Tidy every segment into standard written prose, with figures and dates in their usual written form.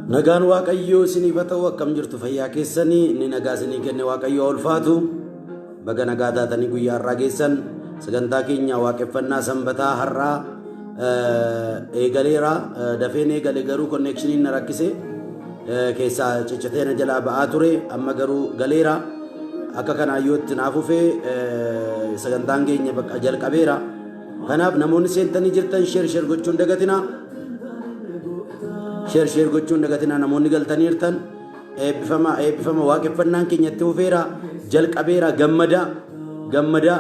Nagaan Waaqayyoo isiniif haa ta'u. Akkam jirtu? Fayyaa keessanii? Inni nagaa isinii kenne Waaqayyo ulfaatu. Baga nagaa taatanii guyyaa har'aa geessan. Sagantaa keenya waaqeffannaa sanbataa har'aa eegaleera. Dafeen eegale, garuu connectioniin na rakkise, keessaa ciccitee na jalaa ba'aa ture. Amma garuu galeera. Akka kanaan yoo itti naa fufee, sagantaan keenya bakka jalqabeera. Kanaaf namoonni seentanii jirtan share share gochuun dagatinaa. Share share gochuun dagatinaa. Namoonni galtaniirtan, eebbifama, eebbifama. Waaqeffannaan keenya itti fufeera, jalqabeera. Gammadaa, gammadaa.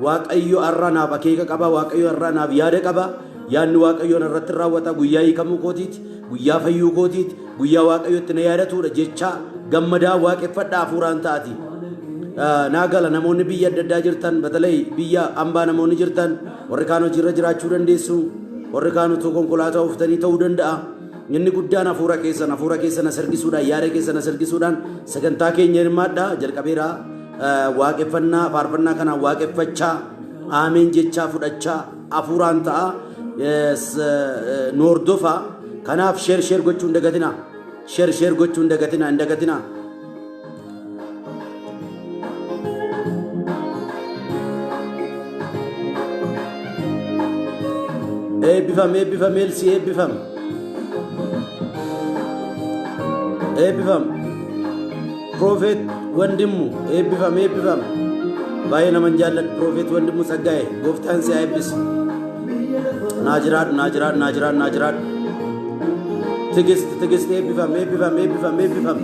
Waaqayyo har'a naaf akeeka qaba. Waaqayyo har'a naaf yaada qaba. Yaadni Waaqayyoon irratti raawwata. Guyyaa hiikamuu kootiiti, guyyaa fayyuu kootiiti, guyyaa Waaqayyo itti na yaadatudha jechaa gammadaa waaqeffadhaa, hafuuraan ta'ati. Naa gala, namoonni biyya adda addaa jirtan, batalay biyya ambaa namoonni jirtan, warri kaan hojiirra jiraachuu dandeessu, warri kaan utuu konkolaataa ooftanii ta'uu danda'a. Inni guddaan hafuura keessan as ergisuudhaan, yaada keessan as ergisuudhaan sagantaa keenya hirmaadha. Jalqabeera. Waaqeffannaa faarfannaa kanaan waaqeffachaa, aameen jechaa, fudhachaa, hafuuraan ta'a, nu hordofa. Kanaaf share share gochuu hin dagatinaa. Share share gochuu hin dagatinaa, hin dagatinaa. Eebbifam, eebbifam. Elsi, eebbifam, eebbifam. Prophet Wandimmu, eebbifam, eebbifam. Baay'ee naman jaalladhu, Prophet Wandimmu Tsaggaa'e, gooftaan si haa eebbisu. Naa jiraadhu, naa jiraadhu, naa jiraadhu, naa jiraadhu. Tigist, Tigist, eebbifam, eebbifam, eebbifam, eebbifam.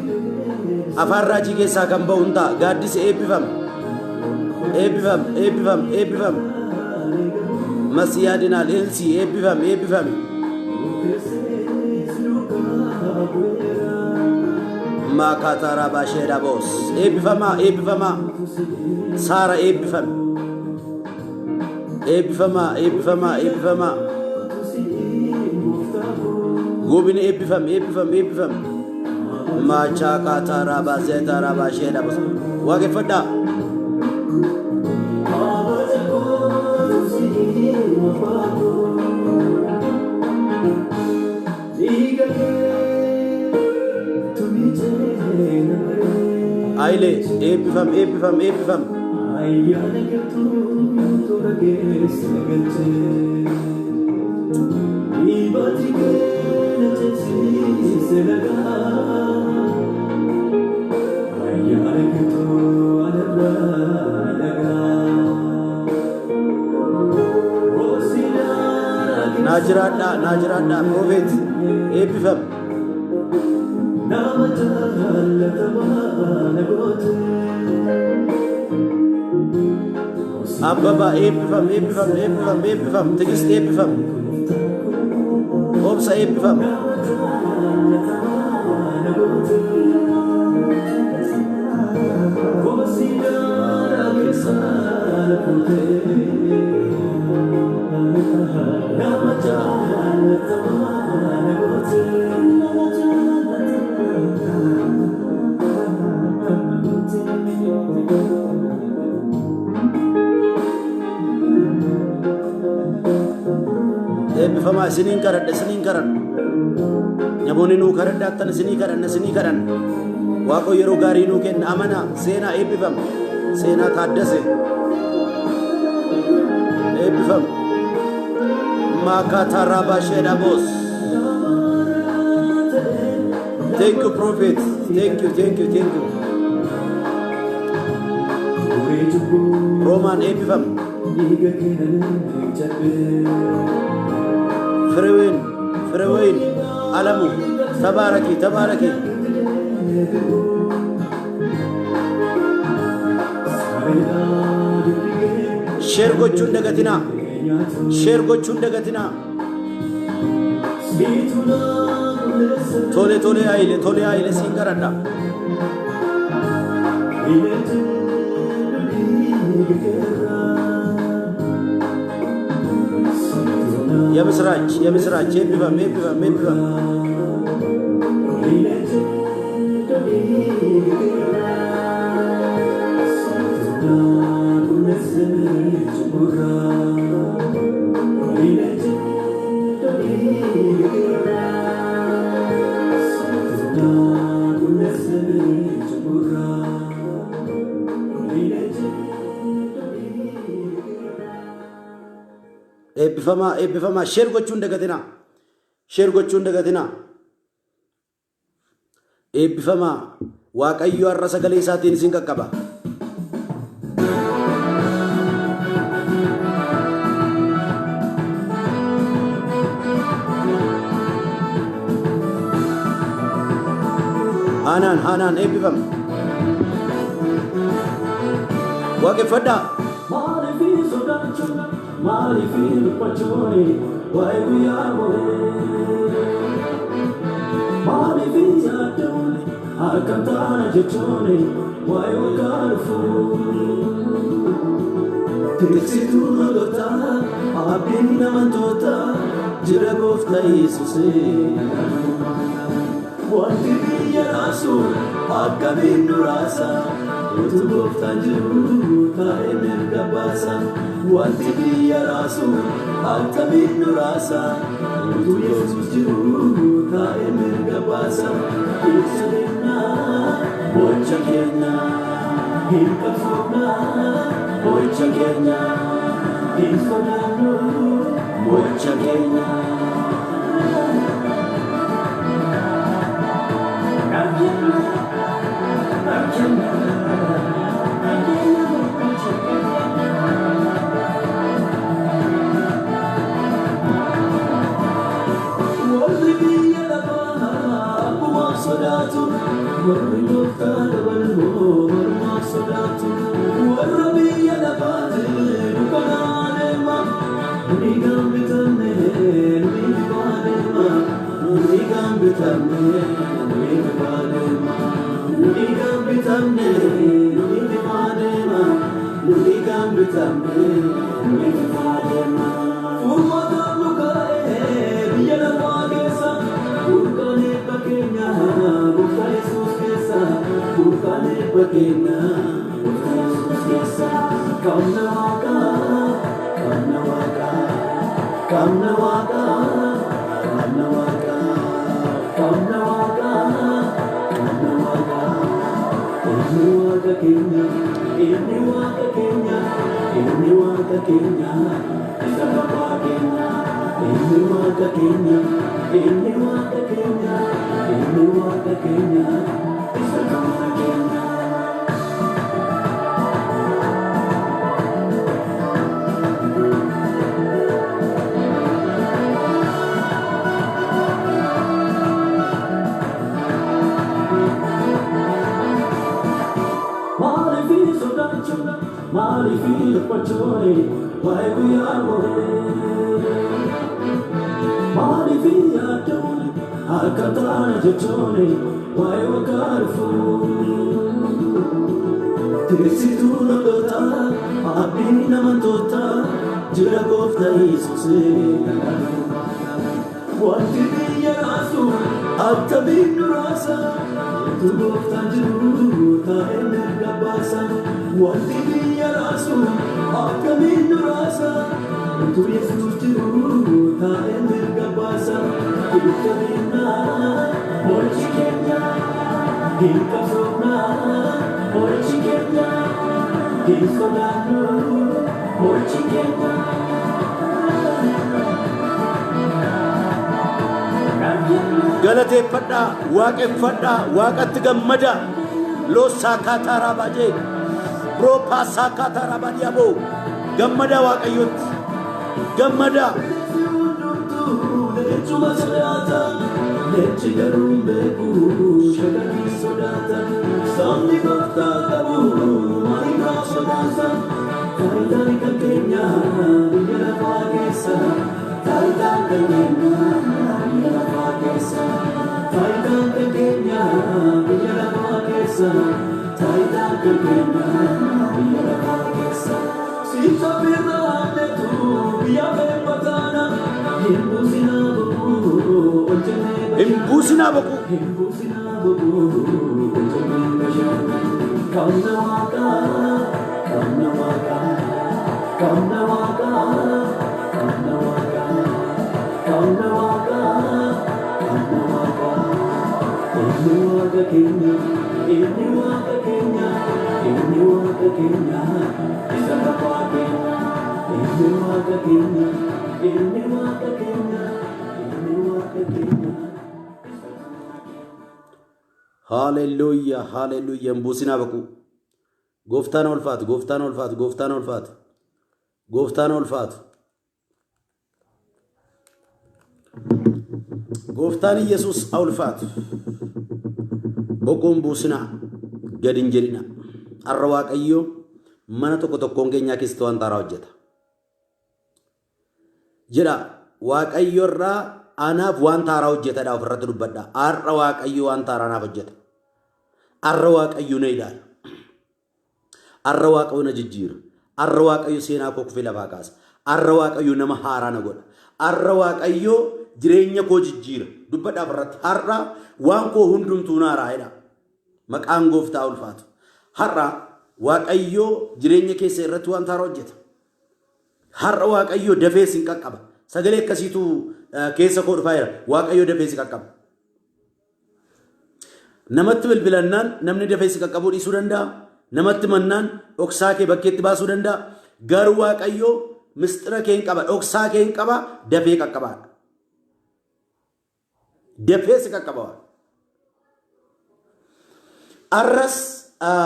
Afaan raajii keessaa kan ba'u hin ta'a. Gaaddisi, eebbifam, eebbifam, eebbifam, eebbifam. Masiyaadinaal, Elsi, eebbifam, eebbifam. Maakaataa baasheedha boos. Eebbifamaa, eebbifamaa. Saara, eebbifame. Eebbifamaa, eebbifamaa, eebbifamaa. Goobini, eebbifame, eebbifame, eebbifame. Maachaa kaataa raabaa zeetaa raabaa sheedha boos. Waaqeffadhaa. Ayilee, eebbifam, eebbifam, eebbifam. Ayyaana keetu toora keessa galchee, dhiibaati kee na ceesise nagaa. Ayyaana keetu anarraa miidhagaa. Naa jiraadhaa, naa jiraadhaa. Prophet, eebbifam. Nama jaallatamaa na goote. Abbabaa, eebbifam, eebbifam, eebbifam, eebbifam. Tigist, eebbifam. Obsa, eebbifam. Nama jaallatamaa na goote. Eebbifamaa, isiniin kadhadha, isiniin kadhadha. Namoonni nuu kadhadhaattan isinii kadhanna, isinii kadhanna. Waaqayyo yeroo gaarii nuu kenna, amanaa. Seenaa, eebbifama. Seenaa Taaddase, eebbifama. Maakaataa boos. Thank you, prophet. Thank you, thank you, thank you. Roomaan, eebbifama. Fireweyn, Fireweyn Alamu, tabaaraki, tabaaraki. Share gochuun dagatinaa, share gochuun dagatinaa. Tole, tole, Haile, tole, Haile, siin kadhadha. የምስራች፣ የምስራች፣ eebbifam, eebbifam, eebbifam. Eebbifamaa, eebbifamaa. Share gochuun dagatinaa, share gochuun dagatinaa. Eebbifamaa. Waaqayyo har'a sagalee isaatiin isin qaqqaba. Haanaan, Haanaan, eebbifama. Waaqeffadhaa. Maaliif sodaachuun, maaliif dubbachuun waa'ee guyyaa boree? Maaliif yaadduun, akkam taana jechuun waa'ee waggaa dhufuu? Tiksituu lolootaa, abdiin namantootaa, jira gooftaa Yesuus. Wanti biyya raasu akkamiin nu raasa? Utuu gooftaan jiru taa'ee mirga baasa. Wanti biyya raasu akkamiin nu raasa? Utuu Yesuus jiru taa'ee mirga baasa. Ibsa kennaa mo'icha keenya, hin qabsoofnaa mo'icha keenya, hin sodaannu mo'icha keenya. Warri biyya lafaa akkumaaf sodaatu, warri gooftaa dabalmoo marumaaf sodaatu. Warra biyya lafaati dukkanaa deema, nuni kan bitamne nuni ifaa deema. Nuni kan bitamne nuni ifaa deema. Nuni kan bitamne nuni ifaa deema. Nuni kan bitamne nuni ifaa deema. Furmaata nu kaa'ee biyya lafaa keessa, burqaan eebba keenya gooftaa Yesuus keessa, burqaan eebba keenya gooftaa Yesuus keessa. Qabna waaqaa, Qabna waaqaa, qabna waaqaa, qabna waaqaa, qabna waaqaa, qabna waaqaa. Inni waaqa keenya, inni waaqa keenya, inni waaqa keenya, isa abbaa keenya. Inni waaqa keenya, inni waaqa keenya, inni waaqa keenya, isa abbaa keenya. Maaliif sodaachuun, maaliif dubbachuun waa'ee guyyaa boree? Maaliif yaadduun, akka taana jechuun waa'ee waggaa dhufuu? Tiksituu lolootaa, abdiin namantootaa, jira gooftaa Yesuus. Wanti biyya raasu Akkamiin nu raasa? Utuu gooftaan jiru taa'ee mirga baasa. Wanti biyya raasu akkamiin nu raasa? Utuu Yesuus jiru taa'ee mirga baasa. Hin jabeennaa mo'ichi keenya. Hin qabsoofnaa mo'ichi keenya. Hin sodaannu mo'ichi keenya. Galateeffadhaa, waaqeffadhaa, waaqatti gammadaa. Loosaa kaataaraa baajee roopaa saakaataaraa baadiyyaa gammadaa, waaqayyotti gammadaa. Leencuma sodaata, leenci garuu hin beeku, shakkii sodaata. Sabni gooftaa qabu maaliif sodaata? Taayitaan kan keenya biyya lafaa keessa. Taayitaan kan keenya biyya lafaa keessa. Taayitaan kan keenya biyya lafaa keessa. Taayitaan kan keenya biyya lafaa keessa. Sicha birraa biyya beekmataana. Hin buusinaa boquu ol jennee Hin buusinaa boquu. Hin buusinaa boquu ol jennee bashaana. Qabna waaqaa, qabna waaqaa, qabna waaqaa, qabna waaqaa, qabna waaqaa, qabna waaqaa. Inni waaqa keenya, inni waaqa keenya, inni waaqa keenya, isa kakuu keenya. Inni waaqa keenya, inni waaqa keenya, inni waaqa keenya. Haaleluyyaa, haaleluyyaa. Hin buusinaa boquu. Gooftaan ulfaatu, gooftaan ulfaatu, gooftaan ulfaatu, gooftaan ulfaatu. Gooftaan Yesuus haa ulfaatu. Boquun buusinaa, gad hin jedhina. Har'a Waaqayyo mana tokko tokkoon keenyaa keessatti waan haaraa hojjeta. Jedha, Waaqayyo irraa anaaf waan haaraa hojjetadha ofirratti dubbadha. Har'a Waaqayyo waan haaraa naaf hojjeta. Har'a Waaqayyo na ilaala. Har'a Waaqayyo na jijjiira. Har'a Waaqayyo seenaa koo kufee lafaa kaasa. Har'a Waaqayyo nama haaraa na godha. Har'a Waaqayyo jireenya koo jijjiira. Dubbadhaa ofirratti. Har'a waan koo hundumtuu na haaraa jedha. Maqaan gooftaa ulfaatu. Har'a Waaqayyo jireenya keessa irratti waan haaraa hojjeta. Har'a Waaqayyo dafee sin qaqqaba. Sagalee akkasiitu keessa koo dhufaa jira. Waaqayyo dafee si qaqqaba. Namatti bilbilannaan namni dafee si qaqqabuu dhiisuu danda'a. Namatti mannaan dhoksaa kee bakkeetti baasuu danda'a. Garuu Waaqayyo mistira kee hin qaba, dhoksaa kee hin qaba, dafee qaqqabaadha. Dafee si qaqqaba. Arras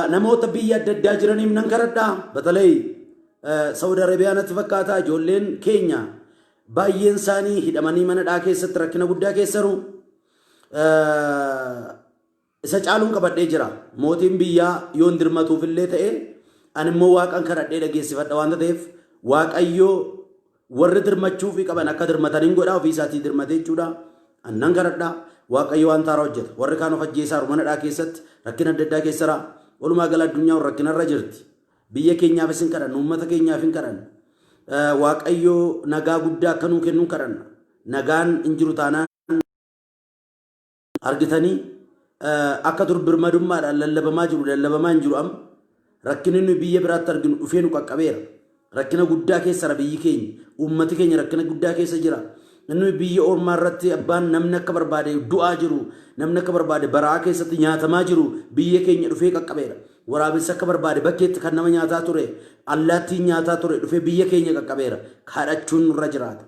namoota biyya adda addaa jiraniif nan kadhadhaa. Batalay Saudi Arabiyaa natti fakkaata, ijoolleen keenya baay'een isaanii hidhamanii mana dhaa keessatti rakkina guddaa keessa jiru. Isa caaluun qabadhee jira. Mootiin biyyaa yoon dirmatuuf illee ta'e, ani immoo waaqan kadhadhee dhageessifadha waanta ta'eef, Waaqayyoo warri dirmachuufii qaban akka dirmataniin godhaa, ofii isaatii dirmatee jechuudha. Annan kadhadhaa. Waaqayyo waan haaraa hojjeta. Warri kaan of ajjeesaaru mana dhaa keessatti, rakkina adda addaa keessa jira. Walumaa gala addunyaan rakkinarra jirti. Biyya keenyaafis hin kadhanna, uummata keenyaaf hin kadhanna. Waaqayyo nagaa guddaa akka nuu kennu hin kadhanna. Nagaan hin jiru taanaan, argitanii, akka dur birmadummaadhaan lallabamaa jiru lallabamaa hin jiru amma. Rakkinni nuyi biyya biraatti arginu dhufee nu qaqqabeera. Rakkina guddaa keessa jira biyyi keenya. Uummati keenya rakkina guddaa keessa jira. Inni biyya ormaa irratti abbaan namni akka barbaade du'aa jiru, namni akka barbaade baraa keessatti nyaatamaa jiru biyya keenya dhufee qaqqabeera. Waraabessi akka barbaade bakkeetti kan nama nyaataa ture, allaattiin nyaataa ture dhufee biyya keenya qaqqabeera. Kadhachuun nurra jiraata.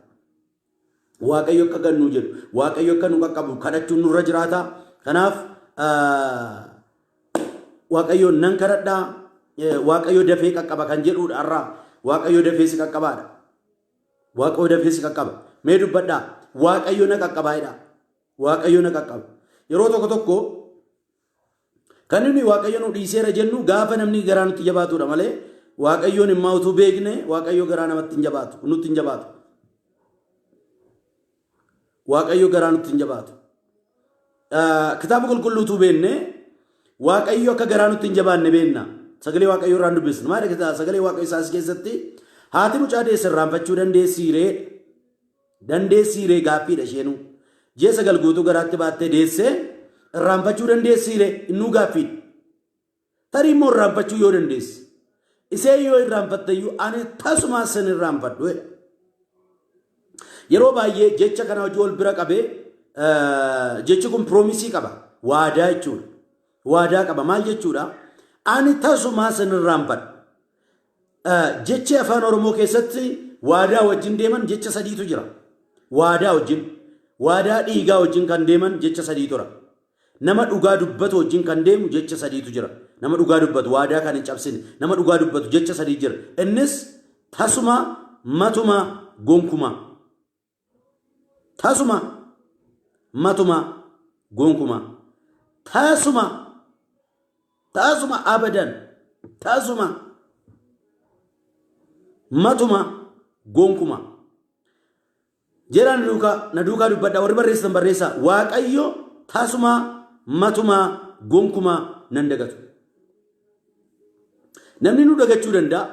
Waaqayyo akka gannuu jedhu, Waaqayyo akka nu qaqqabu kadhachuun nurra jiraata. Kanaaf Waaqayyoon nan kadhadhaa, Waaqayyo dafee qaqqaba kan jedhudha har'a. Waaqayyo dafee si qaqqabaadha. Waaqayyo dafee si qaqqaba. Mee dubbadhaa. Waaqayyo na qaqqabaa jedhaa. Waaqayyo na qaqqaba. Yeroo tokko tokko kan inni Waaqayyo nu dhiiseera jennu gaafa namni garaa nutti jabaatudha malee, Waaqayyoon immoo utuu beekne Waaqayyo garaa namatti hin jabaatu, nutti hin jabaatu. Waaqayyo garaa nutti hin jabaatu. Kitaaba qulqulluu utuu beekne Waaqayyo akka garaa nutti hin jabaanne beekna. Sagalee Waaqayyo irraan dubbisnu. Maali sagalee Waaqayyo isaas keessatti, haati mucaa deesse irraanfachuu dandeessiiree? Dandeessiiree gaaffiidha isheenuu. Ji'a 9 guutuu garaatti baattee deessee Irraanfachuu dandeessiire innuu gaaffiidha. Tarii immoo irraanfachuu yoo dandeesse. Isee yoo irraanfatte iyyuu ani tasumaa sin irraanfadhu jedha. Yeroo baay'ee jecha kana hojii wal bira qabee jechi kun piroomisii qaba. Waadaa jechuudha. Waadaa qaba. Maal jechuudha? Ani tasumaa sin irraanfadhu. Jechi afaan Oromoo keessatti waadaa wajjin deeman jecha sadiitu jira. Waadaa wajjin. Waadaa dhiigaa wajjin kan deeman jecha sadiitu jira. Nama dhugaa dubbatu wajjin kan deemu jecha sadiitu jira. Nama dhugaa dubbatu waadaa kan hin cabsine nama dhugaa dubbatu jecha sadii jira. Innis tasuma, matuma, gonkumaa. Tasuma, matuma, gonkumaa. Tasuma, tasuma abadan, tasuma, matuma, gonkumaa. Jedhaa na duukaa, na duukaa dubbadhaa warri barreessitan barreessaa. Waaqayyo tasuma, matumaa, gonkumaa nan dagatu. Namni nu dagachuu danda'a,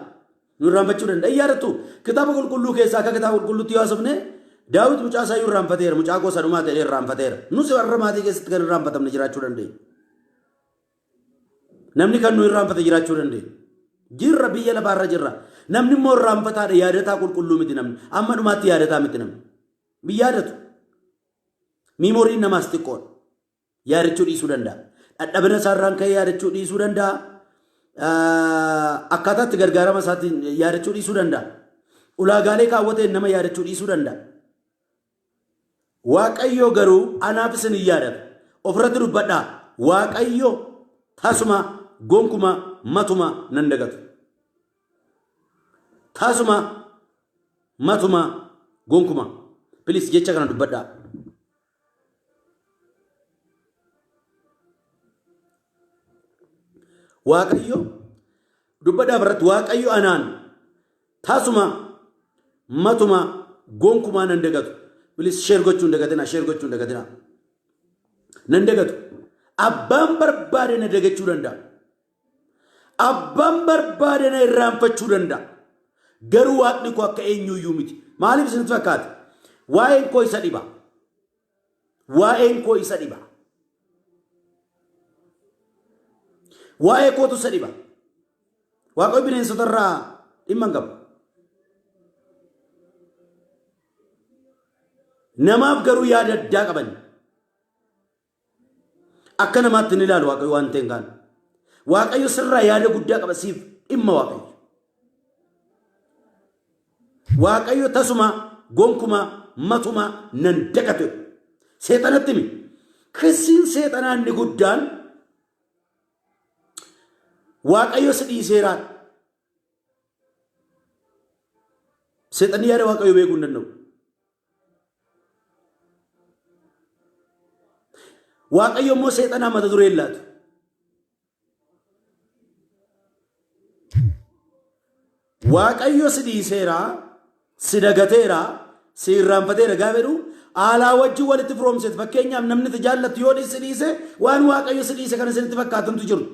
nu irraanfachuu danda'a. Hin yaadattu kitaaba qulqulluu keessaa akka kitaaba qulqulluutti yoo haasofne Daawit mucaa isaa iyyuu irraanfateera, mucaa koo isa dhumaa ta'ee irraanfateera. Nus warra maatii keessatti kan irraanfatamne jiraachuu dandeenya. Namni kan nu irraanfate jiraachuu dandeenya. Jirra biyya lafaarra jirra. Namni immoo irraanfataadha yaadataa qulqulluu miti namni. Amma dhumaatti yaadataa miti namni. Hin yaadatu. Miimoriin namaas xiqqoodha. Yaadachuu dhiisuu danda'a. Dhadhabina isaarraan ka'ee yaadachuu dhiisuu danda'a. Akkaataa itti gargaarama isaatiin yaadachuu dhiisuu danda'a. Ulaagaalee kaawwateen nama yaadachuu dhiisuu danda'a. Waaqayyo garuu anaaf isin hin yaadatu. Ofirratti dubbadhaa. Waaqayyo tasuma gonkuma matuma nan dagatu. Tasuma matuma gonkuma. Please jecha kana dubbadhaa. Waaqayyo dubbadhaa irratti Waaqayyo anaan tasuma matuma gonkumaa nan dagatu. Please share gochuu hin dagatinaa, share gochuu hin dagatinaa. Nan dagatu. Abbaan barbaade na dagachuu danda'a. Abbaan barbaade na irraanfachuu danda'a. Garuu waaqni koo akka eenyuyyuu miti. Maaliif isinitti fakkaata? Waa'een koo isa dhiba. Waa'een koo isa dhiba. Waa'ee kootu isa dhiba. Waaqayyo bineensota irraa dhimma hin qabu. Namaaf garuu yaada addaa qaban. Akka namaatti hin ilaalu Waaqayyo waan ta'e hin kaane. Waaqayyo sirraa yaada guddaa qaba siif dhimma Waaqayyo. Waaqayyo tasuma gonkuma matuma nan dagatu. Seexanatti himi. Kissiin seexanaa inni guddaan Waaqayyo si dhiiseeraa. Seexanni yaada Waaqayyo beekuu hin danda'u. Waaqayyo immoo seexanaa mata duree hin laatu. Waaqayyo si dhiiseera, si dagateera, si irraanfateera gaafa jedhu haalaa wajjin walitti firoomseet fakkeenyaaf namni itti jaallattu yoo si dhiise waan Waaqayyo si dhiise kana isinitti fakkaatantu jiru.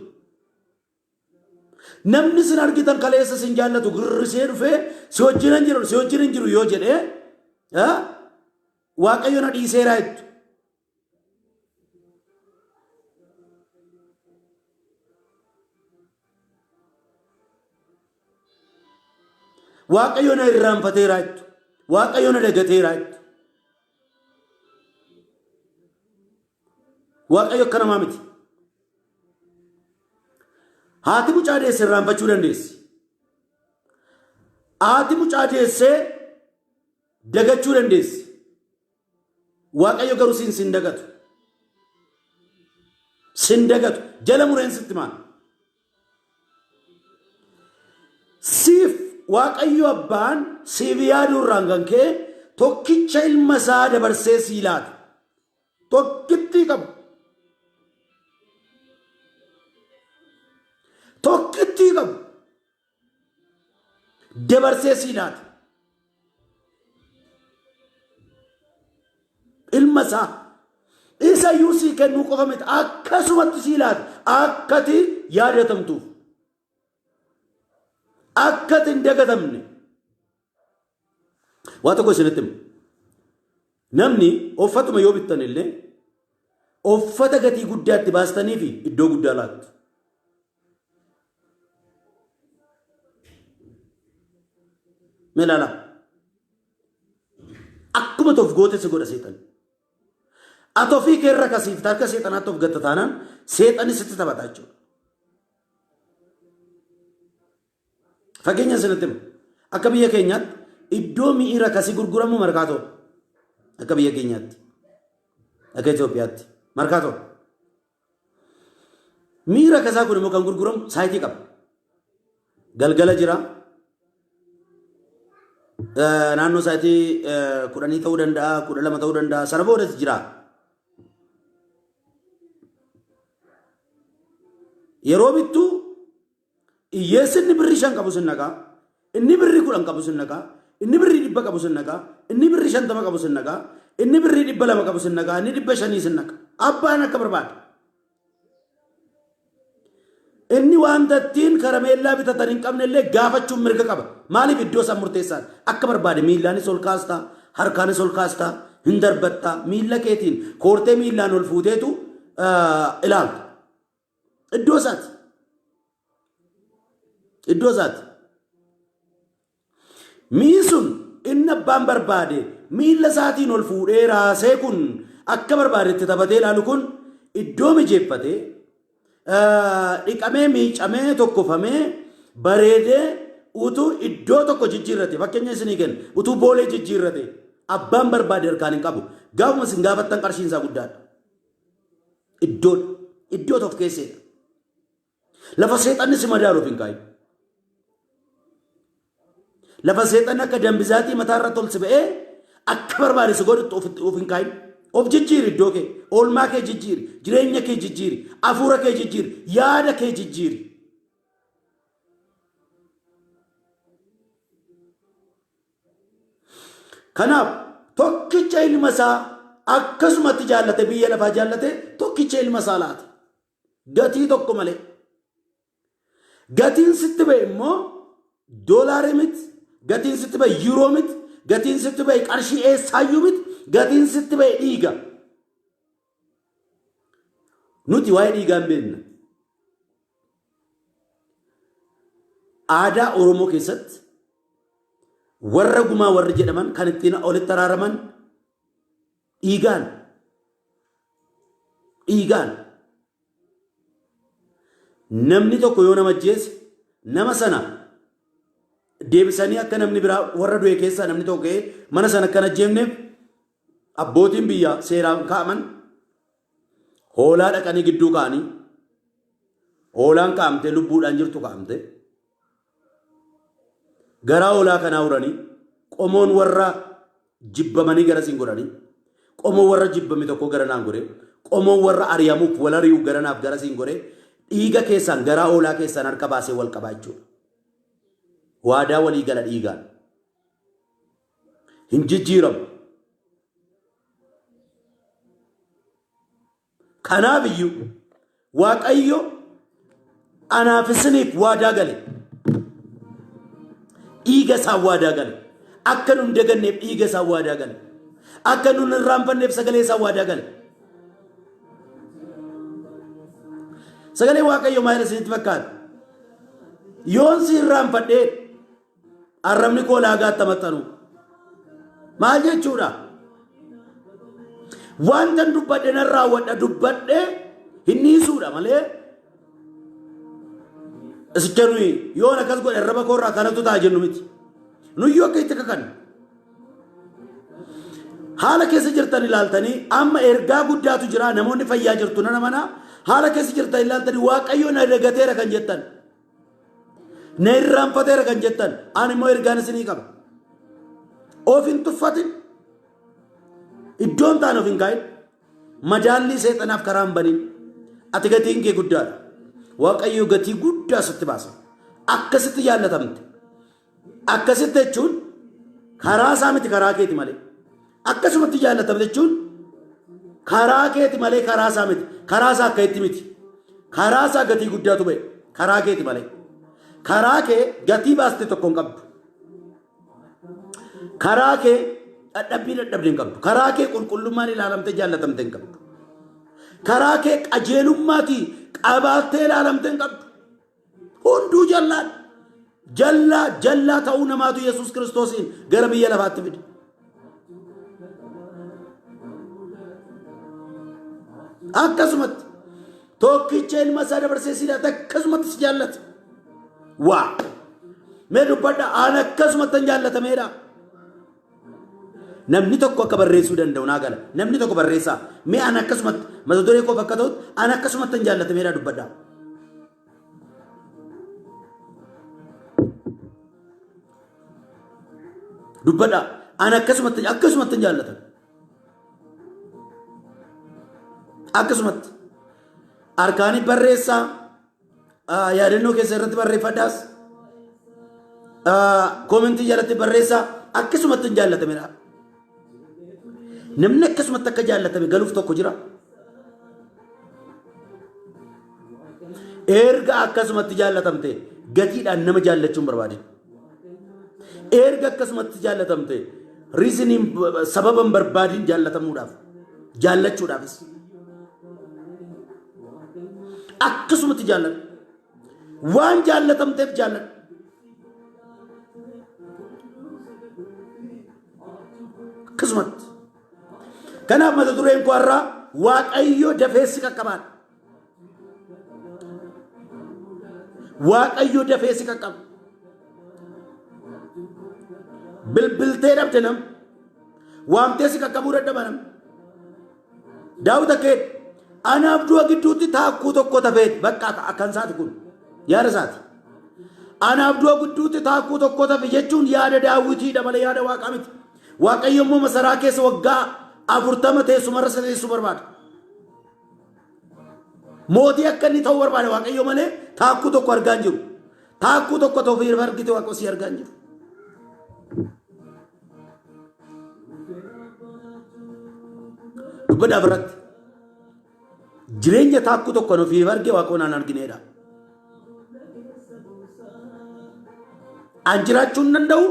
Namni sin argitan kaleessa sin jaallatu girrisee dhufee si wajjin hin jiru si wajjin hin jiru yoo jedhee Waaqayyo na dhiiseera jettu. Waaqayyo na irraanfateera jettu. Waaqayyo na dagateera jettu. Waaqayyo akka namaa miti. Haati mucaa deesse irraanfachuu dandeessi. Haati mucaa deessee dagachuu dandeessi. Waaqayyo garuu siin sin dagatu. Sin dagatu. Jala mureen sitti maal? Siif Waaqayyo abbaan siif yaaduu irraan kan ka'e tokkicha ilma isaa dabarsee sii laata. Tokkittii qabu. Tokkittii qabu. Dabarsee sii laata. Ilma isaa isa iyyuu sii kennuu qofa miti akkasumatti sii laata akkati yaadatamtuuf akkati hin dagatamne. Waa tokko isinitti hima. Namni uffatuma yoo bittan illee Uffata gatii guddaa itti baastanii fi iddoo guddaa laattu. Mee ilaalaa. Akkuma of goote si godha seexanni. Ati ofii kee irra kasiifta harka seexanaatti of gatta taanaan seexanni sitti taphata jechuudha. Fakkeenya isinitti hima. Akka biyya keenyaatti iddoo mi'i rakasii gurguramu markaatoodha. Akka biyya keenyaatti. Akka Itoophiyaatti markaatoodha. Mi'i rakasaa kun immoo kan gurguramu saayitii qaba. Galgala jira. Naannoo saayitii 10 ta'uu danda'a, 12 ta'uu danda'a. Sana boodas jira. Yeroo bittu hiyyeessi inni birrii 5 qabu sin naqaa, inni birrii 10 qabu sin naqaa, inni birrii 100 qabu sin naqaa, inni birrii 50 qabu sin naqaa, inni birrii 200 qabu sin naqaa, inni 500 sin naqa. Abbaan akka barbaade. Inni wanta ittiin karameellaa bitatan hin qabne illee gaafachuun mirga qaba. Maaliif iddoo isaan murteessaan akka barbaade miillaanis ol kaastaa, harkaanis ol kaastaa, hin darbattaa, miilla keetiin koortee miillaan ol fuuteetu ilaalta. Iddoo isaati. Iddoo isaati. Mi'i sun inni abbaan barbaade miilla isaatiin ol fuudhee raasee kun akka barbaadetti taphatee ilaalu kun iddoo mijeeffatee dhiqamee miicamee tokkofamee bareedee utuu iddoo tokko jijjiirrate fakkeenya isinii kenna utuu boolee jijjiirrate abbaan barbaade harkaan hin qabu gaafuma isin gaafattan qarshiin isaa guddaadha. Iddoodha. Iddoo tokko keesseedha. Lafa seexanni si madaaluuf hin kaa'in. Lafa seexanni akka dambizaatii mataa irra tolsi ba'ee akka barbaade si godhutti of hin kaa'in. Of jijjiiri iddoo kee, oolmaa kee jijjiiri, jireenya kee jijjiiri, hafuura kee jijjiiri, yaada kee jijjiiri. Kanaaf tokkicha ilma isaa akkasumatti jaallate biyya lafaa jaallate tokkicha ilma isaa laate. Gatii tokko malee. Gatiin sitti ba'e immoo doolaarii miti, gatiin sitti ba'e yuuroo miti, gatiin sitti ba'e qarshii eessaayyuu miti, gatiin sitti ba'e dhiiga. Nuti waa'ee dhiigaa hin beekna. Aadaa Oromoo keessatti warra gumaa warri jedhaman kan ittiin walitti araaraman dhiigaan. Dhiigaan. Namni tokko yoo nama ajjeese nama sana deebisanii akka namni biraa warra du'e keessaa namni tokko ka'ee mana sana akka hin ajjeefneef abbootiin biyyaa seeraan kaa'aman hoolaa dhaqanii gidduu kaa'anii hoolaan kaa'amtee lubbuudhaan jirtu kaa'amte garaa hoolaa kanaa uranii qomoon warra jibbamanii garasiin godhanii qomoo warra jibbame tokko gara naan godhe qomoon warra ari'amuuf wal ari'u gara naaf garasiin godhe dhiiga keessaan garaa hoolaa keessaan harka baasee wal qabaa jechuudha. Waadaa walii gala dhiigaan. Hin jijjiiramu. Kanaaf iyyuu Waaqayyo anaaf isiniif waadaa gale. Dhiiga isaan waadaa gale. Akka nun daganneef dhiiga isaan waadaa gale. Akka nun irraanfanneef sagalee isaan waadaa gale. Sagalee Waaqayyo maal isinitti fakkaata? Yoon si irraanfadhee arrabni koo laagaatti maxxanu. Maal jechuudha? Wantan dubbadhe nan raawwadha dubbadhe hin dhiisuudha malee isicha nuyi yoon akkas godhe arraba koo irraa kanatu ta'a jennu miti. Nuyyuu akka itti kakannu. Haala keessa jirtan ilaaltanii amma ergaa guddaatu jira namoonni fayyaa jirtu nan amana haala keessa jirtan ilaaltanii waaqayyo na dagateera kan jettan. Na irraanfateera kan jettan ani immoo ergaan isinii qaba. Of hin tuffatin. Iddoon taane of hin kaa'in. Madaallii seexanaaf karaa hin banin. Ati gatiin kee guddaadha. Waaqayyo gatii guddaa sitti baasa. Akkasitti jaallatamte. Akkasitti jechuun karaa isaa miti karaa keeti malee. Akkasumatti jaallatamte jechuun karaa keeti malee karaa isaa miti. Karaa isaa akka itti miti. Karaa isaa gatii guddaatu ba'e. Karaa keeti malee. Karaa kee gatii baaste tokko hin qabdu. Karaa kee dadhabbii dadhabde hin qabdu. Karaa kee qulqullummaan ilaalamte jaallatamte hin qabdu. Karaa kee qajeelummaatii qabaattee ilaalamtee hin qabdu. Hunduu jallaadha. Jallaa jallaa ta'uu namaatu Yesuus Kiristoosiin gara biyya lafaatti fide. Akkasumatti tokkicha ilma isaa dabarsee si laata akkasumatti si jaallata. Waa mee dubbadha aan akkasumatti hin jaallatameedha. Namni tokko akka barreessuu danda'u naa gala. Namni tokko barreessaa. Mee an akkasumatti mata duree koof akka ta'utti an akkasumatti hin jaallatameedha dubbadha. Dubbadha. An akkasumatti akkasumatti hin jaallatan. Akkasumatti. Harkaanii barreessaa yaadannoo keessa irratti barreeffadhaas koomentii jalatti barreessaa akkasumatti hin jaallatamedha. Namni akkasumatti akka jaallatame galuuf tokko jira. Erga akkasumatti jaallatamte gatiidhaan nama jaallachuu hin barbaadin. Erga akkasumatti jaallatamte riiziniin sababa hin barbaadin jaallatamuudhaaf jaallachuudhaafis. Akkasumatti jaalladhu. Waan jaallatamteef jaalladhu. Akkasumatti. Kanaaf mata dureen koo har'aa Waaqayyo dafee si qaqqabaadha. Waaqayyo dafee si qaqqaba. Bilbiltee dhabde nam. Waamtee si qaqqabuu dadhaba nam. Daawit akka jedhe anaaf du'a gidduutti taakkuu tokko tafee bakka akkan isaati kun yaada isaati. Anaaf du'a gidduutti taakkuu tokko tafe jechuun yaada daawwitiidha malee yaada waaqaa miti. Waaqayyo immoo masaraa keessa waggaa 40 teessumarra isa teessuu barbaada. Mootii akka inni ta'u barbaada Waaqayyo malee taakkuu tokko argaa hin jiru. Taakkuu tokko ta'u ofii argite Waaqayyo si argaa hin jiru. Dubbadhaaf irratti jireenya taakkuu tokko kan ofii arge Waaqayyo naan argineedha. An jiraachuu hin danda'u.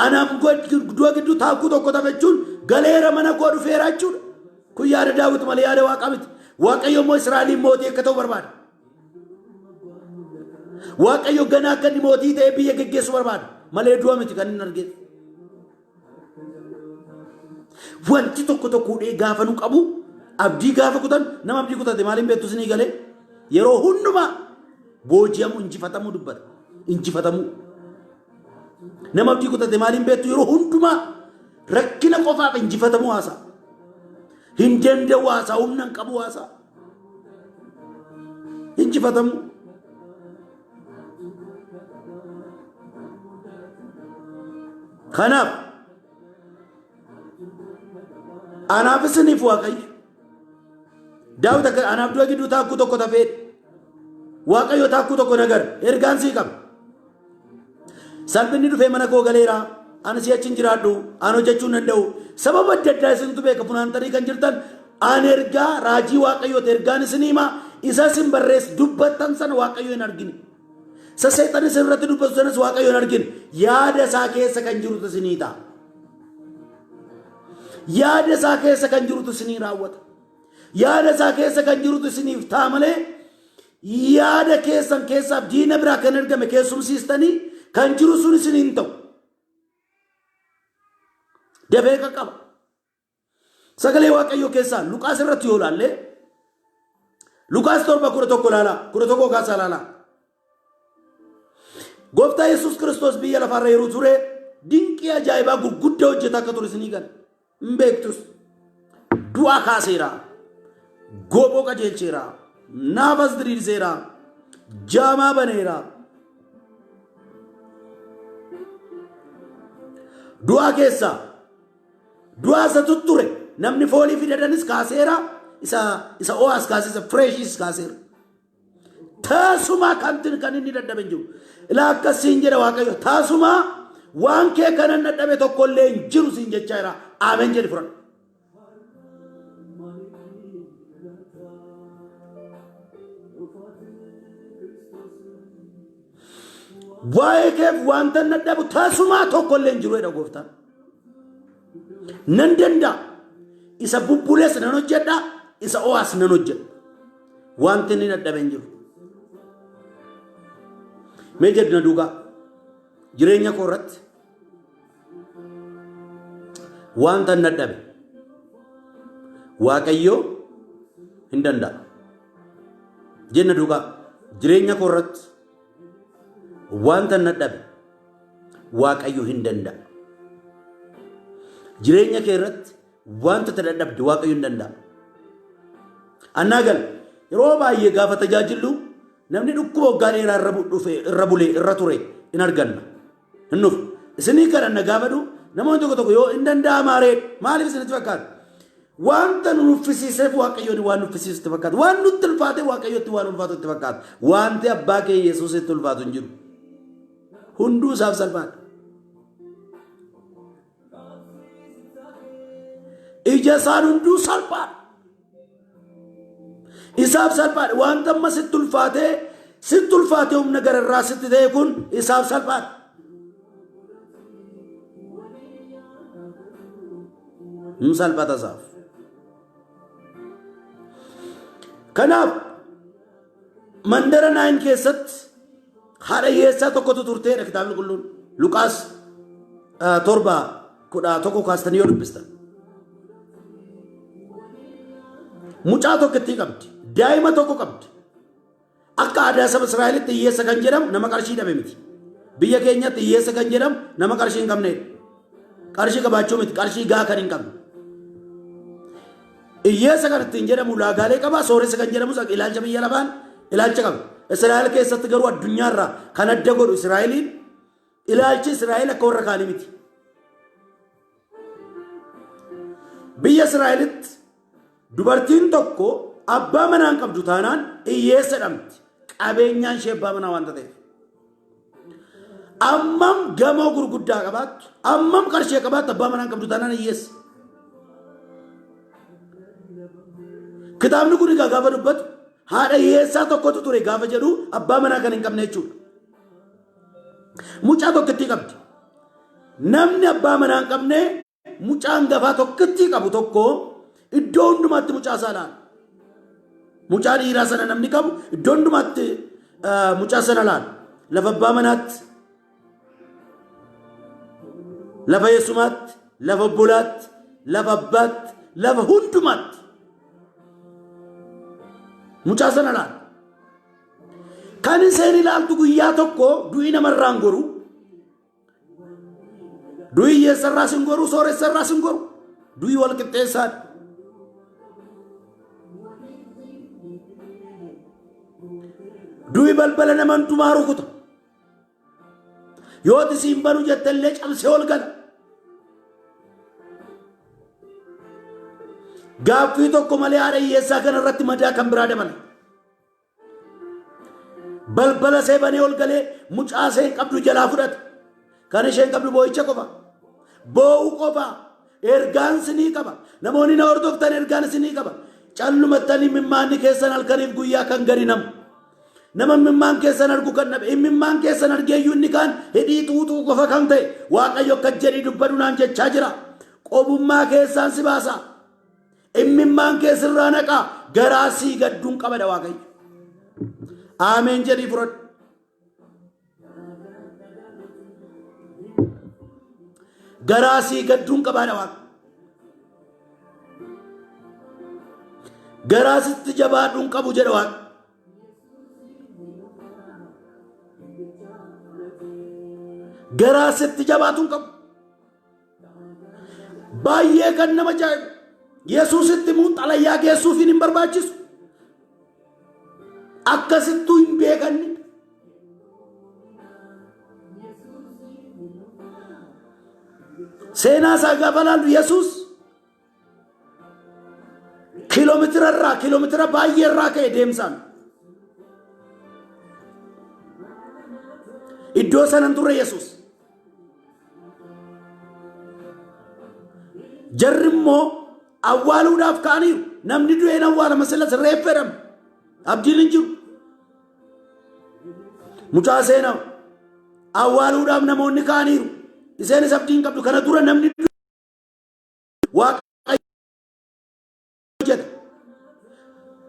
Anaaf du'a gidduu taakkuu tokko tafe jechuun galeera mana koo dhufeera jechuudha. Kun yaada Daawit malee yaada Waaqaa miti. Waaqayyo immoo Israa'eliin mootii akka ta'u barbaada. Waaqayyo ganaa akka inni mootii ta'ee biyya geggeessu barbaada. Malee du'a miti kan inni argeef. Wanti tokko tokko hudhee gaafa nu qabu abdii gaafa kutan nama abdii kutate maaliin beektu isinii galee yeroo hundumaa booji'amu injifatamuu dubbata. Injifatamuu. Nama abdii kutate maaliin beektu yeroo hundumaa rakkina qofaaf injifatamuu haasa'a. Hin danda'u haasa'a humna hin qabu haasa'a. Injifatamuu. Kanaaf anaaf isiniif Waaqayyo Daawit akka anaaf du'a gidduu taakkuu tokko tafee Waaqayyo taakkuu tokko nagar ergaan sii qaba. Salphinni dhufee mana koo galeera. Ani si'achi hin jiraadhu. Ani hojjechuu hin danda'u. Sababa adda addaa isintu beeka funaantanii kan jirtan ani ergaa raajii Waaqayyooti ergaan isin hima. Isa isin barreess dubbattan sana Waaqayyo hin argine. Isa seexanni isin irratti dubbatu sanas Waaqayyo hin argine. Yaada isaa keessa kan jirutu isinii ta'a. Yaada isaa keessa kan jirutu isinii raawwata. Yaada isaa keessa kan jirutu isiniif ta'a malee yaada keessan keessaaf diina biraa kan ergame keessumsiistanii kan jiru sun isin hin ta'u. Dafee qaqqaba. Sagalee Waaqayyoo keessaa Luqaas irratti yoo ilaalle Luqaas 7:11 ilaalaa 11 kaasaa ilaalaa. Gooftaa Yesuus Kiristoos biyya lafaarra yeroo ture dinqii ajaa'ibaa gurguddaa hojjetaa akka ture isinii gala. Hin beektus. Du'aa kaaseera. Gooboo qajeelcheera. Naafas diriirseera. Jaamaa baneera. Du'aa keessaa du'aa isa tutture namni foolii fidadanis kaaseera. Isa isa o'aas kaasee isa fireeshiis kaaseera. Taasumaa kantin kan inni dadhabe hin jiru. Ilaa akkas siin jedha Waaqayyo. Taasumaa waan kee kanan dadhabe tokko illee hin jiru siin jechaa jira. Ameen jedhi fudhadhu. Waa'ee keef wanta hin dadhabu taasumaa tokko illee hin jiru jedha gooftaan. Nan danda'a. Isa bubbulees nan hojjedha. isa ho'aas nan hojjedha. Wanti inni dadhabe hin jiru. Mee jedhu na duukaa. Jireenya koo irratti wanta hin dadhabe Waaqayyoo hin danda'a. Jenna duukaa jireenya koo irratti wanta hin dadhabe Waaqayyo hin danda'a. Jireenya kee irratti wanta itti dadhabde Waaqayyo hin danda'a. Annaa gal yeroo baay'ee gaafa tajaajillu namni dhukkuba waggaa dheeraa irra dhufe irra bulee irra ture hin arganna. Hin dhufu. Isinii kadhanna gaafa dhufu namoonni tokko tokko yoo hin danda'amaa ree maaliif isinitti fakkaata? Wanta nu nuffisiiseef Waaqayyoon waan nuffisiisutti fakkaata. Waan nutti ulfaate Waaqayyotti waan ulfaatu itti fakkaata. Wanti abbaa kee Yesuusitti ulfaatu hin jiru. Hunduu isaaf salphaadha. Ija isaan hunduu salphaadha. Isaaf salphaadha. Wanta amma sitti ulfaatee sitti ulfaatee humna gararraa sitti ta'e kun isaaf salphaadha. Hin salphata isaaf. Kanaaf mandara Naayin keessatti haadha hiyyeessaa tokkotu turteedha kitaabni qulqulluun. Luqaas 7:11 kaastanii yoo dubbistan. Mucaa tokkittii qabdi. Daa'ima tokko qabdi. Akka aadaa saba Israa'elitti hiyyeessa kan jedhamu nama qarshii dhabe miti. Biyya keenyatti hiyyeessa kan jedhamu nama qarshii hin qabnedha. Qarshii qabaachuu miti, qarshii gahaa kan hin qabne. Hiyyeessa kan ittiin jedhamu ulaagaalee qaba, sooressa kan jedhamus ilaalcha biyya lafaan ilaalcha qaba. Israa'el keessatti garuu addunyaarraa kan adda godhu Israa'eliin ilaalchi Israa'el akka warra kaanii miti. Biyya Israa'elitti dubartiin tokko abbaa manaa hin qabdu taanaan hiyyeessa jedhamti. Qabeenyaan ishee abbaa manaa waanta ta'eef. Ammam gamoo gurguddaa qabaattu, ammam qarshii qabaattu abbaa manaa hin qabdu taanaan hiyyeessa. Kitaabni kun egaa gaafa dubbatu haadha hiyyeessaa tokkotu ture gaafa jedhu abbaa manaa kan hin qabne jechuudha. Mucaa tokkittii qabdi. Namni abbaa manaa hin qabne mucaa hangafaa tokkittii qabu tokko iddoo hundumaatti mucaa isaa laala. Mucaa dhiiraa sana namni qabu iddoo hundumaatti mucaa sana laala. Lafa abbaa manaatti, lafa eessumaatti, lafa obbolaatti, lafa abbaatti, lafa hundumaatti. Mucaa sana laala. Kan isheen ilaaltu guyyaa tokko du'i namarraan goru. Du'i hiyyeessarraas hin goru, sooressarraas hin goru. Du'i wal qixxeessaadha. Du'i balbala nama hundumaa rukuta. Yoo ati siin banu jette illee cabsee ol gala. Gaaffii tokko malee haadha hiyyeessaa kana irratti madaa kan biraa dabala. Balbala ishee banee ol galee mucaa isheen qabdu jalaa fudhate. Kan isheen qabdu boo'icha qofa. Boo'u qofa. Ergaan isinii qaba. Namoonni na hordoftan ergaan isinii qaba. Callumattanii mimmaanni keessan halkaniif guyyaa kan gadi namu. Nama mimmaan keessan argu kan dhabe. Mimmaan keessan argeeyyuu inni kaan hidhii xuuxuu qofa kan ta'e. Waaqayyo akka jedhii dubbadhu naan jechaa jira. Qobummaa keessaan si baasa. Immimmaan kee sirraa naqaa garaa sii gadduun qabada Waaqayyo. Aameen jedhii fudhadhu. Garaa sii gadduun qabaadha Waaqa. Garaa sitti jabaadhuun qabu jedha Waaqa. Garaa sitti jabaatuun qabu. Baay'ee kan nama ajaa'ibu. Yesuusitti immoo xalayaa geessuufiin hin barbaachisu. Akkasittuu hin beekanni. Seenaa isaa gaafa laallu Yesuus kiiloomeetira irraa kiiloomeetira baay'ee irraa ka'e deemsaan. Iddoo sana hin turre Yesuus. Jarri immoo awwaaluudhaaf ka'aniiru. Namni du'een awwaalama silas reeffa jedhama. Abdiin hin jiru. Mucaa seenaa awwaaluudhaaf namoonni ka'aniiru. Isheenis abdii hin qabdu. Kana dura namni Waaqayyo hojjeta.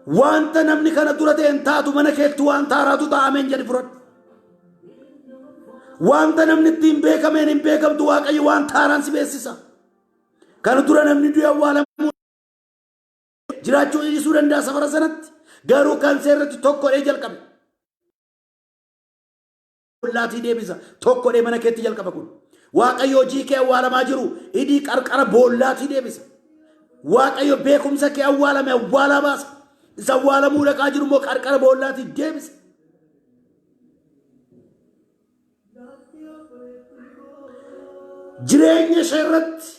Wanta namni kana dura ta'e hin taatu mana keetti wanta haaraatu ta'a ameen jedhi fudhadhu. Wanta namni ittiin beekameen hin beekamtu Waaqayyo wanta haaraan si beeksisa. Kana dura namni du'e awwaalamuu jiraachuu dhiisuu danda'a safara sanatti. Garuu kan seerratti tokkodhee jalqabe. Boollaatii deebisa. Tokkodhee mana keetti jalqaba kun. Waaqayyo hojii kee awwaalamaa jiru hidhii qarqara boollaatii deebisa. Waaqayyo beekumsa kee awwaalame awwaalaa baasa. Isa awwaalamuu dhaqaa jiru immoo qarqara boollaatii deebisa. Jireenya ishee irratti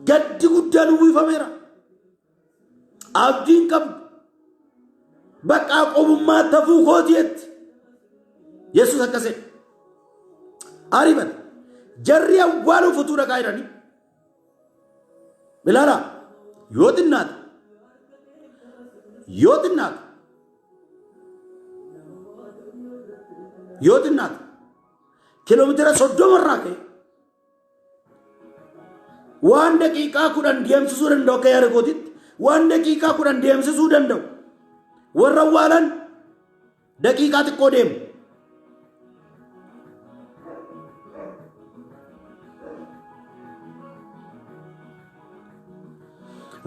gaddi guddaan uwwifameera. Abdiin qabdu. Bakka qobummaa tafuu kooti jetti. Yesuus akkas jedhe. Ariifate. Jarri awwaaluuf utuu dhaqaa jiranii. Ilaalaa yoo xinnaate yoo xinnaate yoo xinnaate kiiloomeetira 30 irraa ka'e waan daqiiqaa 10 deemsisuu danda'u akka yaada kootitti waan daqiiqaa 10 deemsisuu danda'u warra awwaalan daqiiqaa xiqqoo deemu.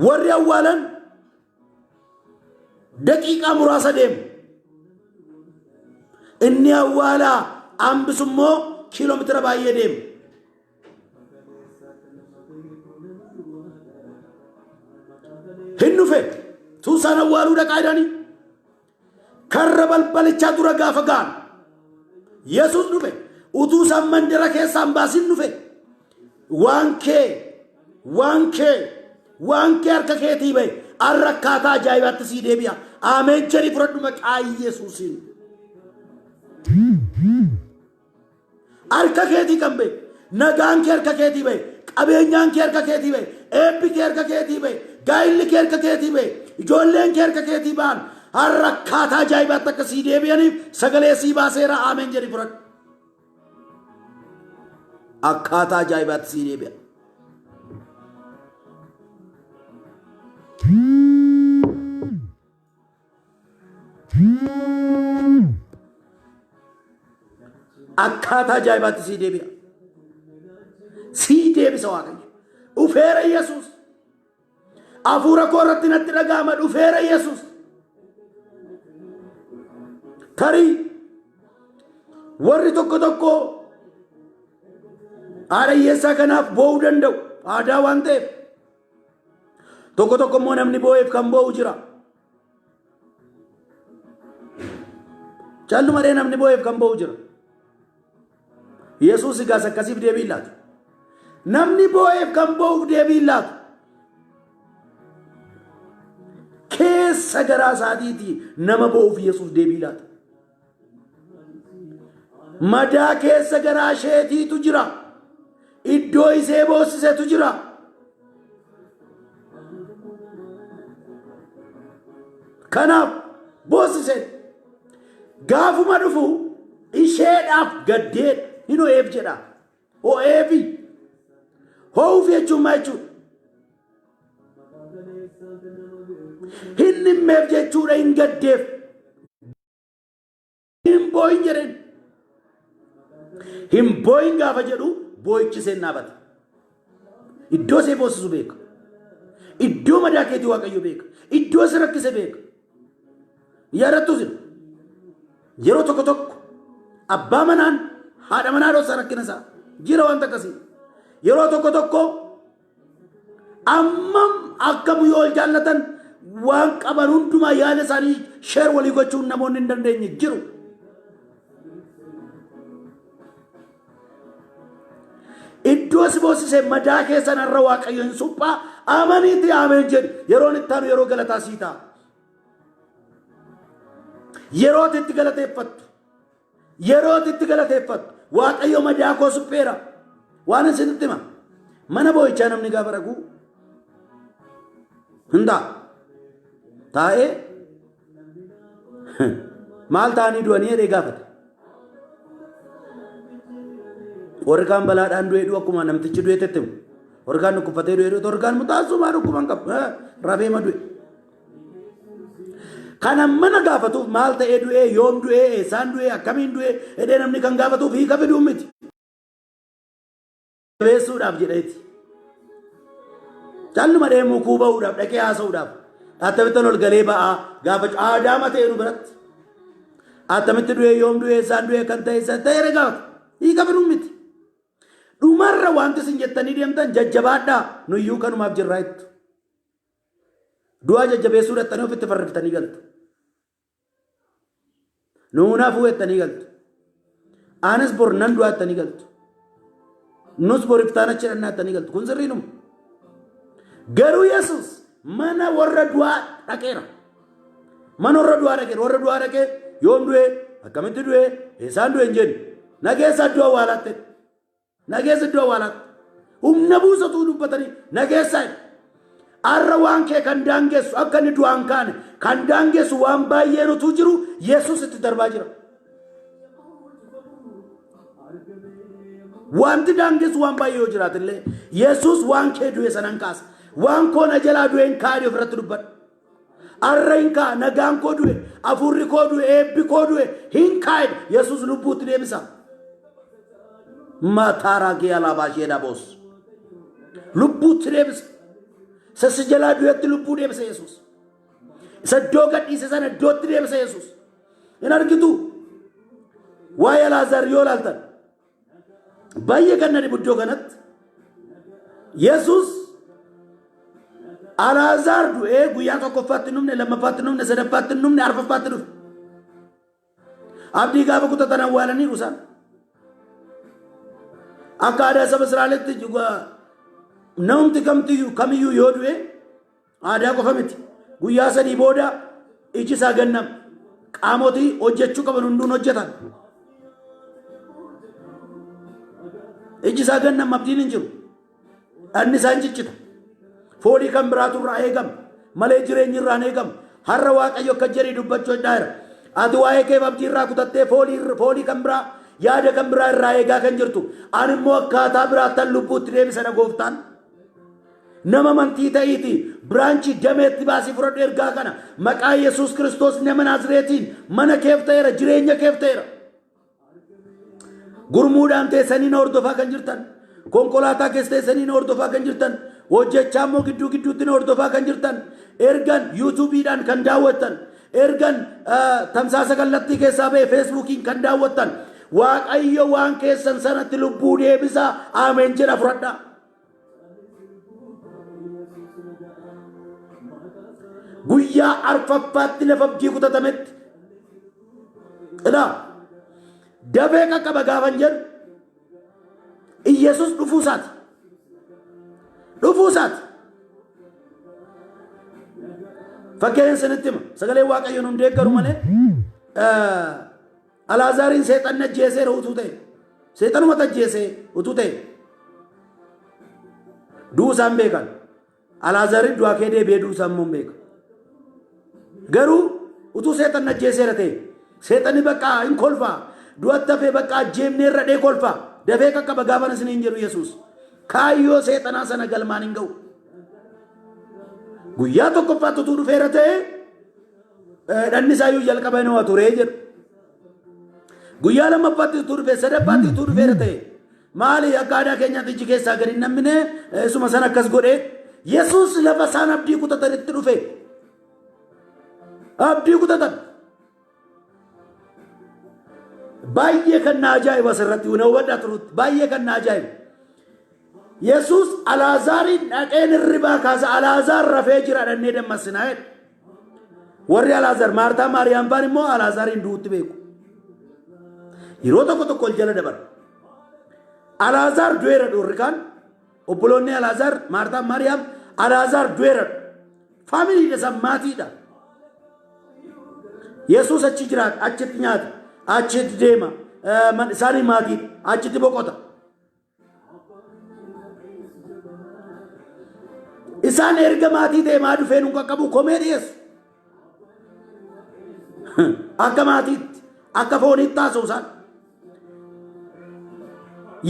Warri awwaalan daqiiqaa muraasa deemu. Inni awwaalaa hambisu immoo kiiloomeetira baay'ee deemu. Hin dhufe tuusaan awwaaluu dhaqaa jedhanii karra balbalichaa dura gaafa ga'an Yesuus dhufe utuu isaan mandara keessaa hin baasin dhufe waan kee waan kee waan kee harka keetii ba'e har'a akkaataa ajaa'ibaatti sii deebi'a ameen jedhii fudhadhu maqaa Yesuusiin. Harka keetii kan ba'e, nagaan kee harka keetii ba'e, qabeenyaan kee harka keetii ba'e, eebbi kee harka keetii ba'e, gaa'illi kee harka keetii ba'e, ijoolleen kee harka keetii ba'an har'a akkaataa ajaa'ibaatti akka sii deebi'aniif sagalee sii baaseera ameen jedhi fudhadhu. Akkaataa ajaa'ibaatti sii deebi'a. Akkaataa ajaa'ibaatti sii deebi'a. Sii deebisa Waaqayyo. Dhufeera Yesuus. Hafuura koo irratti natti dhaga'ama dhufeera Yesuus. Tarii warri tokko tokko haadha hiyyeessaa kanaaf boo'uu danda'u aadaa waan ta'eef. Tokko tokko immoo namni boo'eef kan boo'u jira. Calluma dhee namni boo'eef kan boo'u jira. Yesuus egaas akkasiif deebii hin laatu. Namni boo'eef kan boo'uuf deebii hin laatu. Keessa garaa isaatiitii nama boo'uuf Yesuus deebii laata. Madaa keessa garaa isheetiitu jira. Iddoo isee boossisetu jira. Kanaaf boossiseen gaafuma dhufu isheedhaaf gaddeedha. Hin ho'eef jedha. Ho'eefi. Ho'uuf jechuun maal jechuudha? Hin dhimmeef jechuudha hin gaddeef. Hin boo'in jedheen. Hin boo'in gaafa jedhu boo'ichi seen dhaabate. Iddoo see boossisu beeka. Iddoo madaa keetii Waaqayyo beeka. Iddoo si rakkise beeka. Yaadattu isin. Yeroo tokko tokko abbaa manaan haadha manaa dhoksa rakkina isaa. Jira wanta akkasii. Yeroo tokko tokko Ammam akkam yoo wal jaallatan waan qaban hundumaa yaada isaanii sheer walii gochuun namoonni hin dandeenye jiru. Iddoo si boossise madaa keessan har'a Waaqayyo hin suphaa amaniitti ameen jedhi yeroon itti aanu yeroo galataa sii ta'a. Yeroo ati itti galateeffattu Yeroo ati itti galateeffattu Waaqayyo madaa koo supheera. Waan isinitti hima. Mana boo'ichaa namni gaafa dhaqu hin ta'a. Taa'ee maal ta'anii du'anii jedhee gaafata. Warri kaan balaadhaan du'ee du'u akkuma namtichi du'e itti himu. Warri kaan dhukkubfatee du'ee du'u warri kaan mutaasumaa dhukkuban qabu. Rafeema du'e. Kan mana gaafatuuf maal ta'ee du'ee, yoom du'ee, eessaan du'ee, akkamiin du'ee jedhee namni kan gaafatuuf hiika fiduu miti. Jabeessuudhaaf jedheeti. Calluma deemuu kuu ba'uudhaaf dhaqee haasa'uudhaaf. Akkamittan ol galee ba'aa gaafachuu aadaa ta'e nu biratti. Akkamitti du'ee, yoom du'ee, eessaan du'ee kan ta'e isa ta'e gaafatu. Hiika fiduu miti. Dhumarra wanti isin jettanii deemtan jajjabaadhaa, nuyyuu kanumaaf jirraa jettu. Du'aa jajjabeessuu dhattanii ofitti farriftanii galtu. Nuunaafuu jettanii galtu. Anis bor nan du'aa jettanii galtu. Nus bor iftaan achi dhannaa jettanii galtu. Kun sirriinuma. Garuu Yesuus mana warra du'aa dhaqeera. Mana warra du'aa dhaqeera. Warra du'aa dhaqee yoom du'ee, akkamitti du'ee, eessaan du'e hin jenne. Nageessa iddoo awwaalaatti. Nageessa iddoo awwaalaatti. Humna buusatuu dubbatanii nageessaa jedhe. Har'a waan kee kan daangessu akka inni du'aan kaane kan daangessu waan baay'een utuu jiru Yesuus itti darbaa jira. Wanti daangessu waan baay'ee yoo jiraate illee Yesuus waan kee du'e sanan kaasa. Waan koo na jalaa du'e hin kaa'e ofirratti dubbadhu. Har'a hin ka'a, nagaan koo du'e, hafuurri koo du'e, eebbi koo du'e hin kaa'e. Yesuus lubbuutti deebisa. Mataaraa kee alaabaa ishee dhaboos. Lubbuutti deebisa. Isa si jalaa du'etti lubbuu deebisa Yesuus. Isa iddoo gadhiise sana iddootti deebisa Yesuus. Hin argitu. Waa'ee Alaazaar yoo ilaaltan baay'ee kan na dhibu iddoo kanatti Yesuus Alaazaar du'ee guyyaa tokkoffaatti hin dhufne, lammaffaatti hin dhufne, sadaffaatti hin dhufne, arfaffaatti dhufe. Abdii gaafa kutatan awwaalaniiru isaan. Akka aadaa saba Israa'elitti namumti kamtiyyuu kamiyyuu yoo du'e aadaa qofa miti. Guyyaa 3 booda iji isaa gannama. Qaamotii hojjechuu qaban hunduun hojjetan. Iji isaa gannama, abdiin hin jiru. Dhanni isaa hin ciccita. Foolii kan biraatu irraa eegama. Malee jireenyi irraa hin eegamu. Har'a Waaqayyo akka jedhee dubbachuu jedhaa. Ati waa'ee keef abdii irraa kutattee foolii kan biraa, yaada kan biraa irraa eegaa kan jirtu. Ani immoo akkaataa biraattan lubbuutti deebisa gooftaan. Nama amantii ta'iiti branch dameetti baasii fudhadhu ergaa kana. Maqaa Yesuus Kiristoos nama Naazreetiin mana keef ta'eera, jireenya keef ta'eera. Gurmuudhaan teessanii na hordofaa kan jirtan, konkolaataa keessa teessanii na hordofaa kan jirtan, hojjechaa immoo gidduu gidduutti na hordofaa kan jirtan, ergan yuutuubiidhaan kan daawwattan, ergan tamsaasa kallattii keessaa ba'e feesbuukiin kan daawwattan, Waaqayyo waan keessan sanatti lubbuu deebisaa, ameen jedha fudhadhaa. Guyyaa arfaffaatti lafa abdii kutatametti ilaa dafee qaqqaba gaafan jedhu Iyyasuus dhufuu isaati. Dhufuu isaati. Fakkeenya isinitti hima. Sagaleen Waaqayyoon nun deeggaru malee Alaazaariin seexanni ajjeeseera utuu ta'e, seexanumatu ajjeesee utuu ta'e, du'uu isaan beekan. Alaazaariin du'aa kee deebi'ee du'uu isaan immoo hin beeka. Garuu utuu seexanni ajjeeseera ta'e, seexanni bakka hin kolfaa, du'atti hafee bakka ajjeemnee irra dhee kolfaa, dafee qaqqaba gaafan isiniin jedhu Yesuus. Kaayyoo seexanaa sana galmaan hin ga'u. Guyyaa tokkoffaatti utuu dhufeera ta'e, dhanni isaa iyyuu jalqaba inuma ture jedhu. Guyyaa lammaffaatti utuu dhufe, sadaffaatti utuu dhufeera ta'e, maali akka aadaa keenyaatti iji keessaa gadi hin nammine isuma sana akkas godhe. Yesuus lafa isaan abdii kutatanitti dhufe. Abdii kutatan. Baay'ee kan na ajaa'ibu asirratti na hubadhaa turutti baay'ee kan na ajaa'ibu. Yesuus Alaazaariin dhaqeen hirribaa kaasa, Alaazaar rafee jira, dhannee dammassinaa jedhe. Warri Alaazaar Maartaa Maariyaam faan immoo Alaazaariin du'utti beeku. Yeroo tokko tokko ol jala dabara. Alaazaar du'eera dhoorri kaan, obboloonni Alaazaar Maartaa Maariyaam Alaazaar du'eera. Faamiliidha isaan, maatiidha. Yesuus achi jiraata, achitti nyaata, achitti deema. Isaanii maatiidha, achitti boqota. Isaan erga maatii ta'e maa dhufee nu qaqqabu komee dhiyeessu. Akka maatiitti, akka fooniitti taasisu isaan.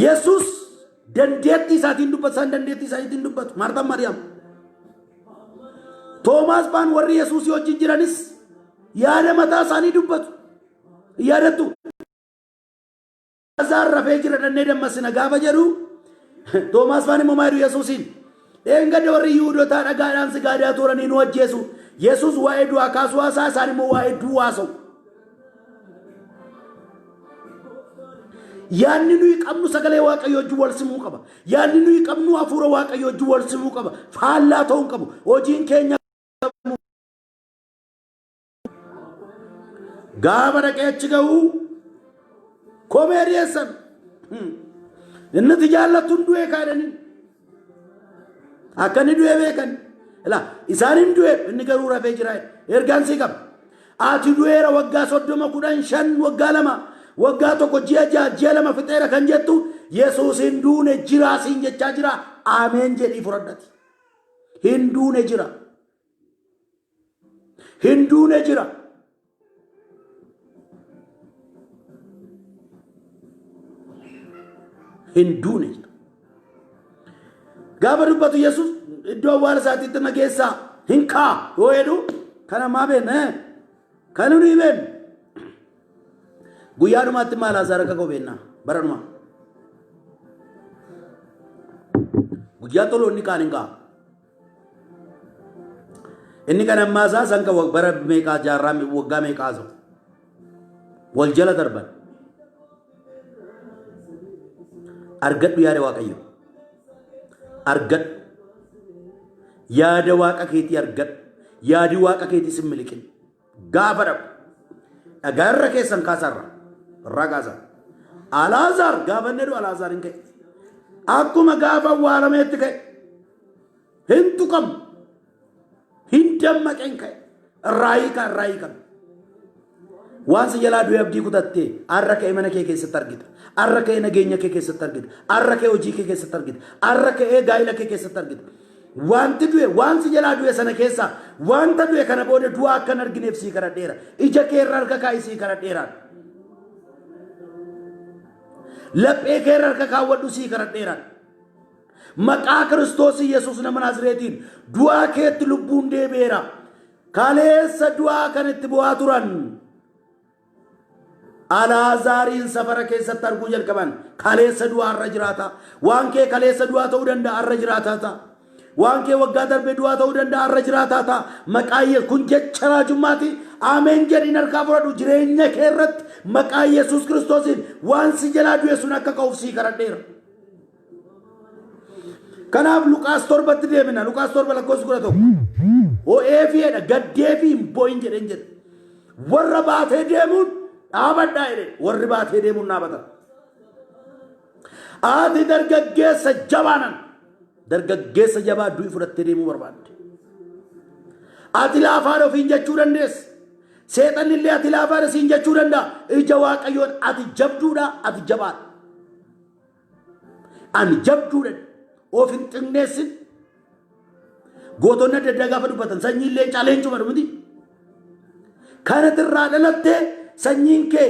Yesuus dandeettii isaatiin dubbatu, isaan dandeettii isaaniitiin dubbatu. Maartaan Maariyaam. Toomaas faan warri Yesuusii wajjin jiranis Yaada mataa isaanii dubbatu. Yaadattu. Alaazaar rafee jira dhannee dammasina gaafa jedhu Toomaas faan immoo maal jedhu Yesuusiin? Dheengadda warri Yihuudotaa dhagaadhaan si gaadaa turanii nu ajjeesu. Yesuus waa'ee du'aa kaasuu haasaa isaan immoo waa'ee du'uu haasa'u. Yaadni nuyi qabnu sagalee Waaqayyoo wajjin wal simuu qaba. Yaadni nuyi qabnu hafuura Waaqayyoo wajjin wal simuu qaba. Faallaa ta'uu hin qabu. Hojiin keenya Gaafa dhaqee achi ga'u komee dhiyeessan. Inni itti jaallattu hin du'e kaadhanii. Akka inni du'e beekan. Ilaa isaan hin du'e inni garuu rafee jira. Ergaan sii qaba. Ati du'eera waggaa 30 15 waggaa 2 waggaa 1 ji'a 6 ji'a 2 fixeera kan jettu Yesuus hin duune jiraa siin jechaa jira. Ameen jedhii fudhadhati. Hin duune jira. Hin duune jira. Hin duune jira. Gaafa dubbatu Yesuus iddoo awwaala isaatiitti na geessaa hin kaa yoo jedhu kana maa beekna kan nuyi beeknu. Guyyaa dhumaatti maal Alaazaar akka ka'u beekna bara dhumaa. Guyyaa toloonni kaan hin ka'a. Inni kan ammaa isaa san kan bara meeqaa jaarraa waggaa meeqaa haasa'u. Wal jala darban. Argadhu yaada Waaqayyo. Argadhu. Yaada Waaqa keetii argadhu. Yaadi Waaqa keetii sin miliqin. Gaafa dhaqu. Dhagaa irra keessan kaasaarra. Irraa kaasaa. Alaazaar gaafa inni jedhu Alaazaar hin ka'e. Akkuma gaafa awwaalameetti ka'e. Hin tuqamu. Hin dammaqeen ka'e. Irraa hiikaa irraa hiikame. Waan si jalaa du'e abdii kutattee har'a ka'ee mana kee keessatti argita. Har'a ka'ee nageenya kee keessatti argita. Har'a ka'ee hojii kee keessatti argita. Har'a ka'ee gaa'ila kee keessatti argita. Wanti du'e waan si jalaa du'e sana keessaa wanta du'e kana booda du'a akka hin argineef sii kadhadheera. Ija kee irra harka kaa'i sii kadhadheera. Laphee kee irra harka kaawwadhu sii kadhadheera. Maqaa Kiristoos Yesuus nama Naazreetiin du'aa keetti lubbuun deebi'eera. Kaleessa du'aa kan itti bu'aa turan Alaazaariin safara keessatti arguu jalqaban. Kaleessa du'aa irra jiraata. Waan kee kaleessa du'aa ta'uu danda'a irra jiraataa ta'a. Waan kee waggaa darbe du'aa ta'uu danda'a irra jiraataa ta'a. Maqaa Yesuus kun jecha raajummaati. Ameen jedhiin harkaa fudhadhu jireenya kee irratti maqaa Yesuus Kiristoosiin waan si jalaa du'e sun akka ka'uuf sii kadhadheera. Kanaaf Luqaas 7tti deemina. Luqaas 7 lakkoofsa 11. Ho'eefii jedha gaddeefii hin boo'in jedheen jedha. Warra baatee deemuun dhaabadhaa jedhe. Warri baatee deemuun dhaabatan. Ati dargaggeessa jabaanan. Dargaggeessa jabaa du'i fudhattee deemuu barbaadde. Ati laafaadha ofiin jechuu dandeessa. Seexanni illee ati laafaadha siin jechuu danda'a. Ija Waaqayyoon ati jabduudha, ati jabaadha. Ani jabduudha of hin xinneessin. Gootonni adda addaa gaafa dubbatan sanyiin leencaa leencuma miti. Kanatirraa dhalattee sanyiin kee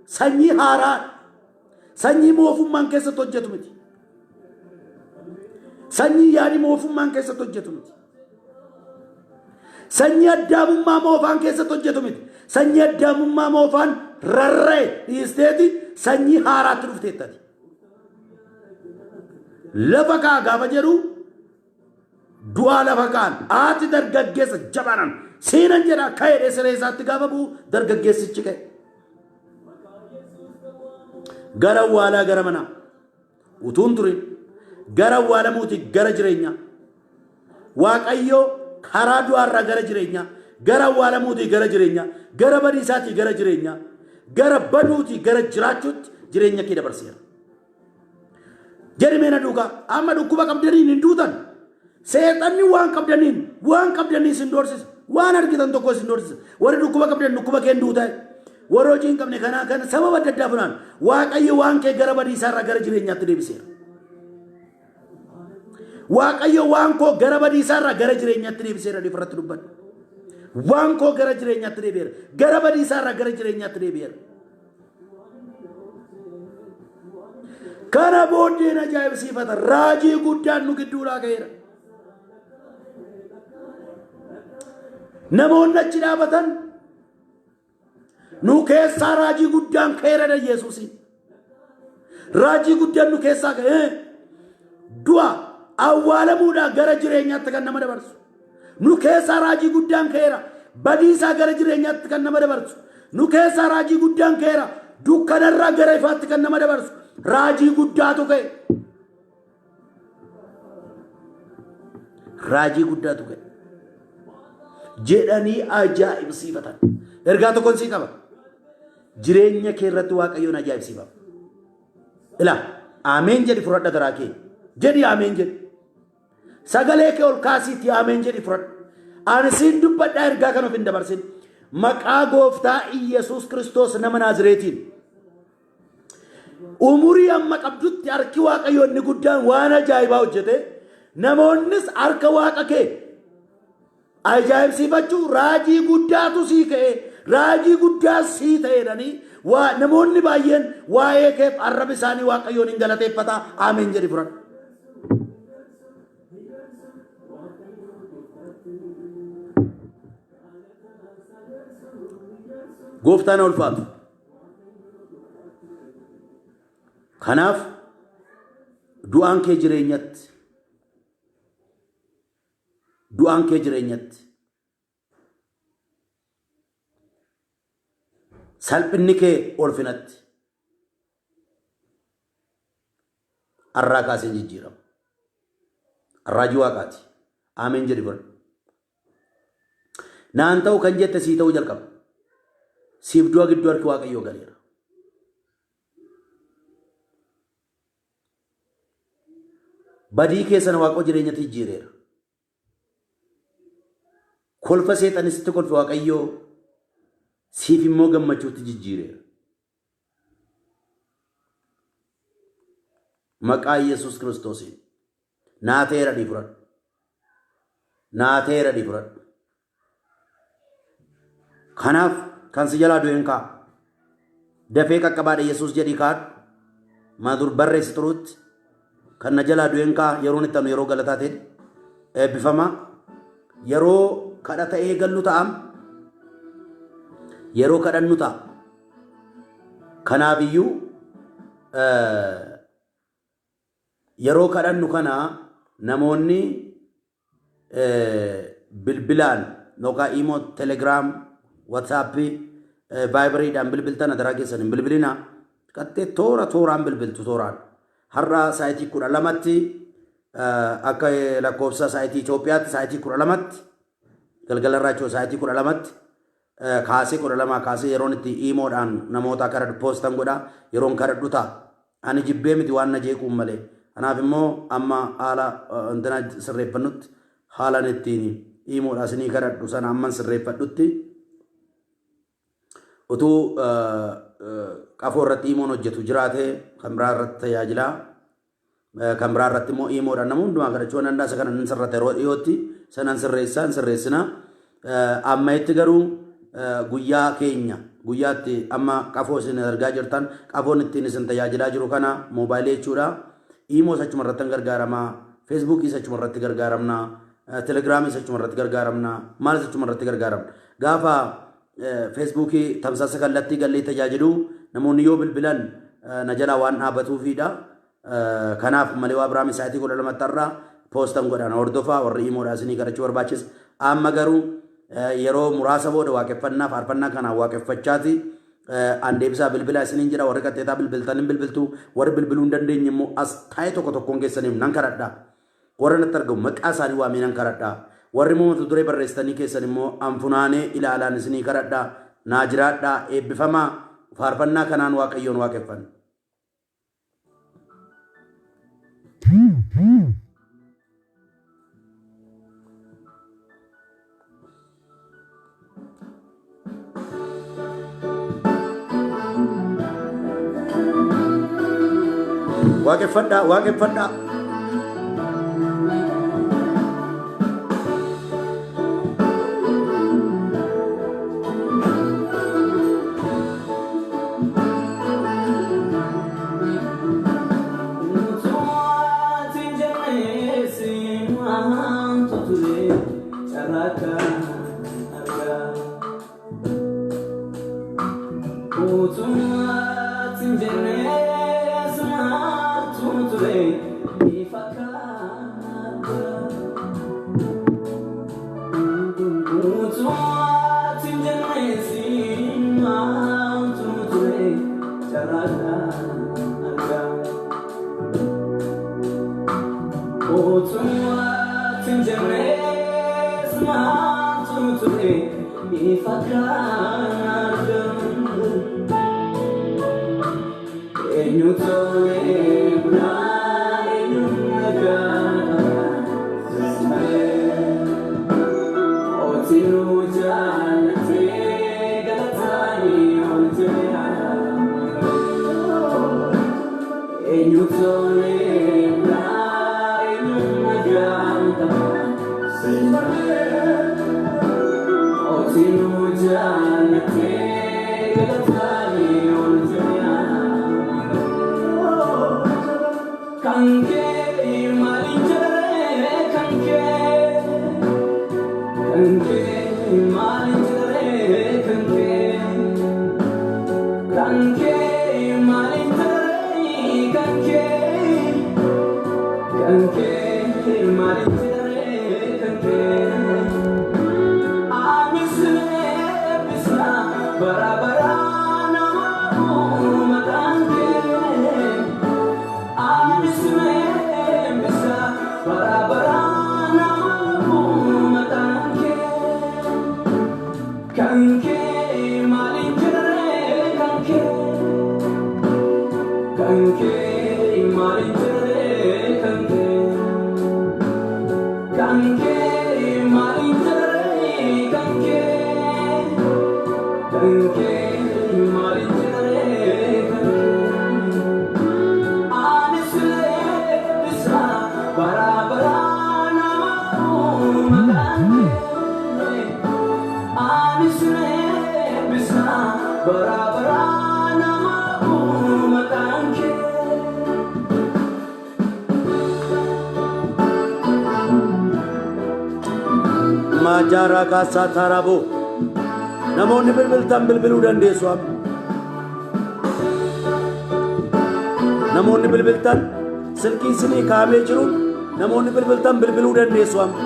sanyii haaraa sanyii moofummaan keessatti hojjetu miti. Sanyii yaadi moofummaan keessatti hojjetu miti. Sanyii addaamummaa moofaan keessatti hojjetu miti. Sanyii addaamummaa moofaan rarra'e dhiisteeti sanyii haaraatti dhufteettati. Lafa kaa gaafa jedhu du'aa lafa kaan haati dargaggeessa jabaadhaan seenan jedha ka'ee siree isaatti gaafa bu'u dargaggeessichi ka'e. Gara awwaalaa gara manaa utuu hin turin gara awwaalamuuti gara jireenyaa. Waaqayyo karaa du'aarraa gara jireenyaa, gara awwaalamuutii gara jireenyaa, gara badiisaatii gara jireenyaa, gara baduutii gara jiraachuutti jireenya kee dabarseera. Jedhi mee na duukaa amma dhukkuba qabdaniin hin duutan. Seexanni waan qabdaniin waan qabdanii isin doorsisa. Waan argitan tokko isin doorsisa. Warri dhukkuba qabdan dhukkuba kee hin duutaa. Warri hojii hin qabne kanaa kana sababa adda addaa funaan. Waaqayyo waan kee gara badiisaarraa gara jireenyaatti deebiseera. Waaqayyo waan koo gara badiisaarraa gara jireenyaatti deebiseera jedhee irratti dubbadhu. Waan koo gara jireenyaatti deebi'eera. Gara badiisaarraa gara jireenyaatti deebi'eera. Kana booddeen ajaa'ibsiifata. Raajii guddaan nu gidduudhaa ka'eera. Namoonni achi dhaabatan Nu keessaa raajii guddaan ka'eera jedha Yesuusiin. Raajii guddaan nu keessaa ka'e du'a awwaalamuudhaa gara jireenyaatti kan nama dabarsu. Nu keessaa raajii guddaan ka'eera. Badiisaa gara jireenyaatti kan nama dabarsu. Nu keessaa raajii guddaan ka'eera. Dukkanarraa gara ifaatti kan nama dabarsu. Raajii guddaatu ka'e. Raajii guddaatu ka'e. Jedhanii ajaa'ibsiifatan. Ergaa tokkon sii qaba. Jireenya kee irratti Waaqayyoon ajaa'ibsiifama. Ilaa ameen jedhi fudhadha garaa kee. Jedhi ameen jedhi. Sagalee kee ol kaasiitti ameen jedhi fudhadhu. Ani siin dubbadhaa ergaa kan of hin dabarsin. Maqaa gooftaa Iyyasuus Kiristoos nama Naazireetiin. Umurii amma qabdutti harki Waaqayyoo inni guddaan waan ajaa'ibaa hojjete. Namoonnis harka Waaqa kee ajaa'ibsiifachuu raajii guddaatu sii ka'e raajii guddaa sii ta'e jedhanii waa namoonni baay'een waa'ee keef arraba isaanii Waaqayyoon hin galateeffata. Ameen jedhi fudhadhu. Gooftaan haa ulfaatu. Kanaaf du'aan kee jireenyatti du'aan kee jireenyatti salphinni kee ulfinatti arraa kaasee jijjiirama. Arraajii waaqaati. Ameen jedhi fudhadhu. Naan ta'u kan jette sii ta'uu jalqaba. Siif du'a gidduu harki Waaqayyoo galeera. Badii keessan Waaqoo jireenyatti jijjiireera. Kolfa seexanni sitti kolfe Waaqayyoo siif immoo gammachuutti jijjiireera. Maqaa Yesuus Kiristoosiin. Naa ta'eera dhii fudhadhu. Naa ta'eera dhii fudhadhu. Kanaaf kan si jalaa du'een ka'a. Dafee qaqqabaadha Yesuus jedhii kaadhu. Maa dur barreessi xuruutti. Kan na jalaa du'een ka'a yeroon itti aanu yeroo galataa ta'e eebbifama. Yeroo kadhata eegallu ta'am. Yeroo kadhannu ta'a. Kanaaf iyyuu Yeroo kadhannu kana namoonni bilbilaan yookaan imoo, telegiraam, watsaappii, vaayibariidhaan bilbiltan adaraa keessan hin bilbilinaa. Qaxxee toora tooraan bilbiltu tooraan. Har'a sa'aatii 12tti akka lakkoofsa sa'aatii Itoophiyaatti sa'aatii 12tti galgalarraa jechuudha sa'aatii 12tti kaasee 12 kaasee yeroon itti iimoodhaan namoota kadhadhu poostan godha yeroon kadhadhu ta'a. Ani jibbee miti waan na jeequun malee. Kanaaf immoo amma haala intina sirreeffannutti haalan ittiin iimoodhaa isinii kadhadhu sana amman sirreeffadhutti utuu qafoo irratti iimoon hojjetu jiraate kan biraa irratti tajaajilaa. Kan biraa irratti immoo iimoodhaan nama hundumaa kadhachuu waan danda'a. Isa kana nan sirrata yeroo dhiyootti sanan sirreessaa hin sirreessina. Amma itti garuu guyyaa keenya guyyaatti amma qafoo isin argaa jirtan qafoon ittiin isin tajaajilaa jiru kana moobaayilii jechuudha. Iimoos achuma irratti gargaarama. Feesbuukiis achuma irratti gargaaramna. Telegiraamiis achuma irratti gargaaramna. Maalis achuma irratti gargaaramna. Gaafa Feesbuukii tamsaasa kallattii gallee tajaajilu namoonni yoo bilbilan na jalaa waan dhaabatuufiidha. Kanaaf malee waa biraa sa'aatii 12tti har'a poostan godhaan hordofaa warri imoodhaa isinii kadhachuu barbaachisa. Amma garuu yeroo muraasa booda waaqeffannaa faarfannaa kanaan waaqeffachaati. An deebisaa bilbilaa isiniin jedha warri qaxxeetaa bilbiltan hin bilbiltu warri bilbiluu hin dandeenye immoo as taa'ee tokko tokkoon keessaniif nan kadhadha. Warra natti argamu maqaa isaanii waamee nan kadhadha. Warri immoo mata duree barreessitanii keessan immoo an funaanee ilaalaan isinii kadhadha. Naa jiraadhaa eebbifamaa faarfannaa kanaan Waaqayyoon waaqeffanna. Waaqeffadhaa, waaqeffadhaa. jennee sanaatu ture ifa kana. Utuu ati hin jennee simaatu ture carraa argaa. Utuu ati hin jennee simaatu ture ifa kana argaa. Eenyu tolee bulaa eenyu nagaa malee. Otiruu jaallatee galataanii ol jedhaa. Eenyu tolee bulaa eenyu nagaa malee. Otiruu jaallatee galataanii ol jedhaa. Kan kee maaliin jedharee kan kee. Kan kee maaliin jedharee kan kee. Kan kee maaliin jedharee kan kee. Kan kee maaliin jedharee kan kee. Anis eebbisa bara baraan nama maqaan kee. Anis eebbisa bara baraan nama maqaan kee. Kan kee maaliin jedharee kan kee. Kan kee maaliin jedharee kan kee. Kan kee maaliin jedharee kan kee. Kan kee maaliin jedharee kan kee. Anis eebbisa bara baraan nama maqaan kee. Anis eebbisa bara baraan nama maqaan kee. Maajaaraa kaasaa taaraaboo. Namoonni bilbiltan bilbiluu dandeessu amma. Namoonni bilbiltan silkii isinii kaa'amee jiru namoonni bilbiltan bilbiluu dandeessu amma.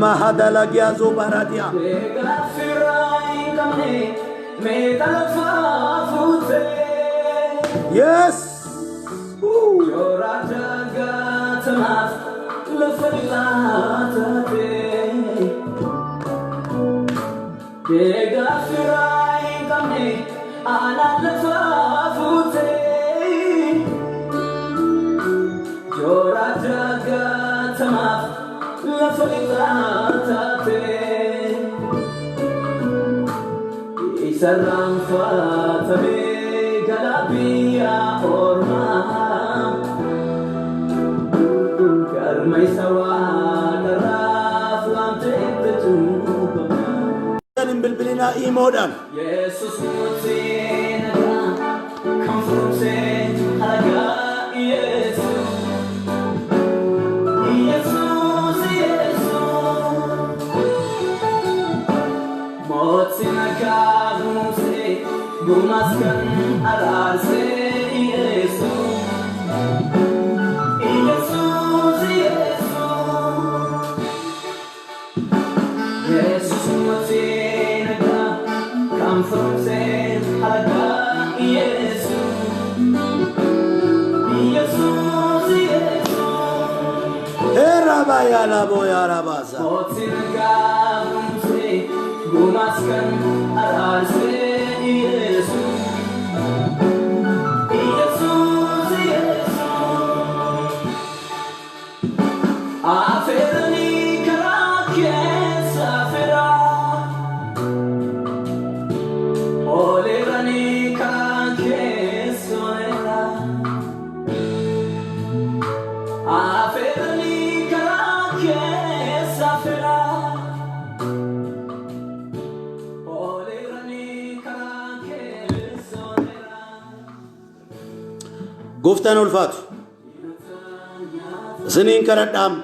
Mahadalagiyaazoo baaraatiyaa. Gaaffirraa hin qabne meeqa lafaa fuutee. Yes. Joora dagaatamaaf lafa dhiqaa taate. Gaaffirraa hin qabne aanaan lafaa fuutee. Joora dagaatamaaf lafa dhiqaa taate. Isarraan faatamee gara biyya ormaa. Galma isa waaqarraaf waamteette cuubamaa. Hin bilbilinaa imoodhaan. Yesus mootii nagaa kan fuutee alagaa Yesus. Yesus, Yesus. Mootii nagaa buusee gumaas kan araarsee Yesus. Yesus, Yesus. Yesus mootii nagaa kan fuutee alagaa Yesus. Yesus, Yesus. Heerabaa yaalaboo yaalabaasa. Mootii nagaa buusee gumaas kan araarsee Yesus. Yesus, Yesus. Afeeranii karaa keessa afeeraa. Oleeranii karaa keessa oleeraa. Afeeranii karaa keessa afeeraa. Oleeranii karaa keessa oleeraa. Gooftaan ulfaatu. Isiniin kadhadhaam.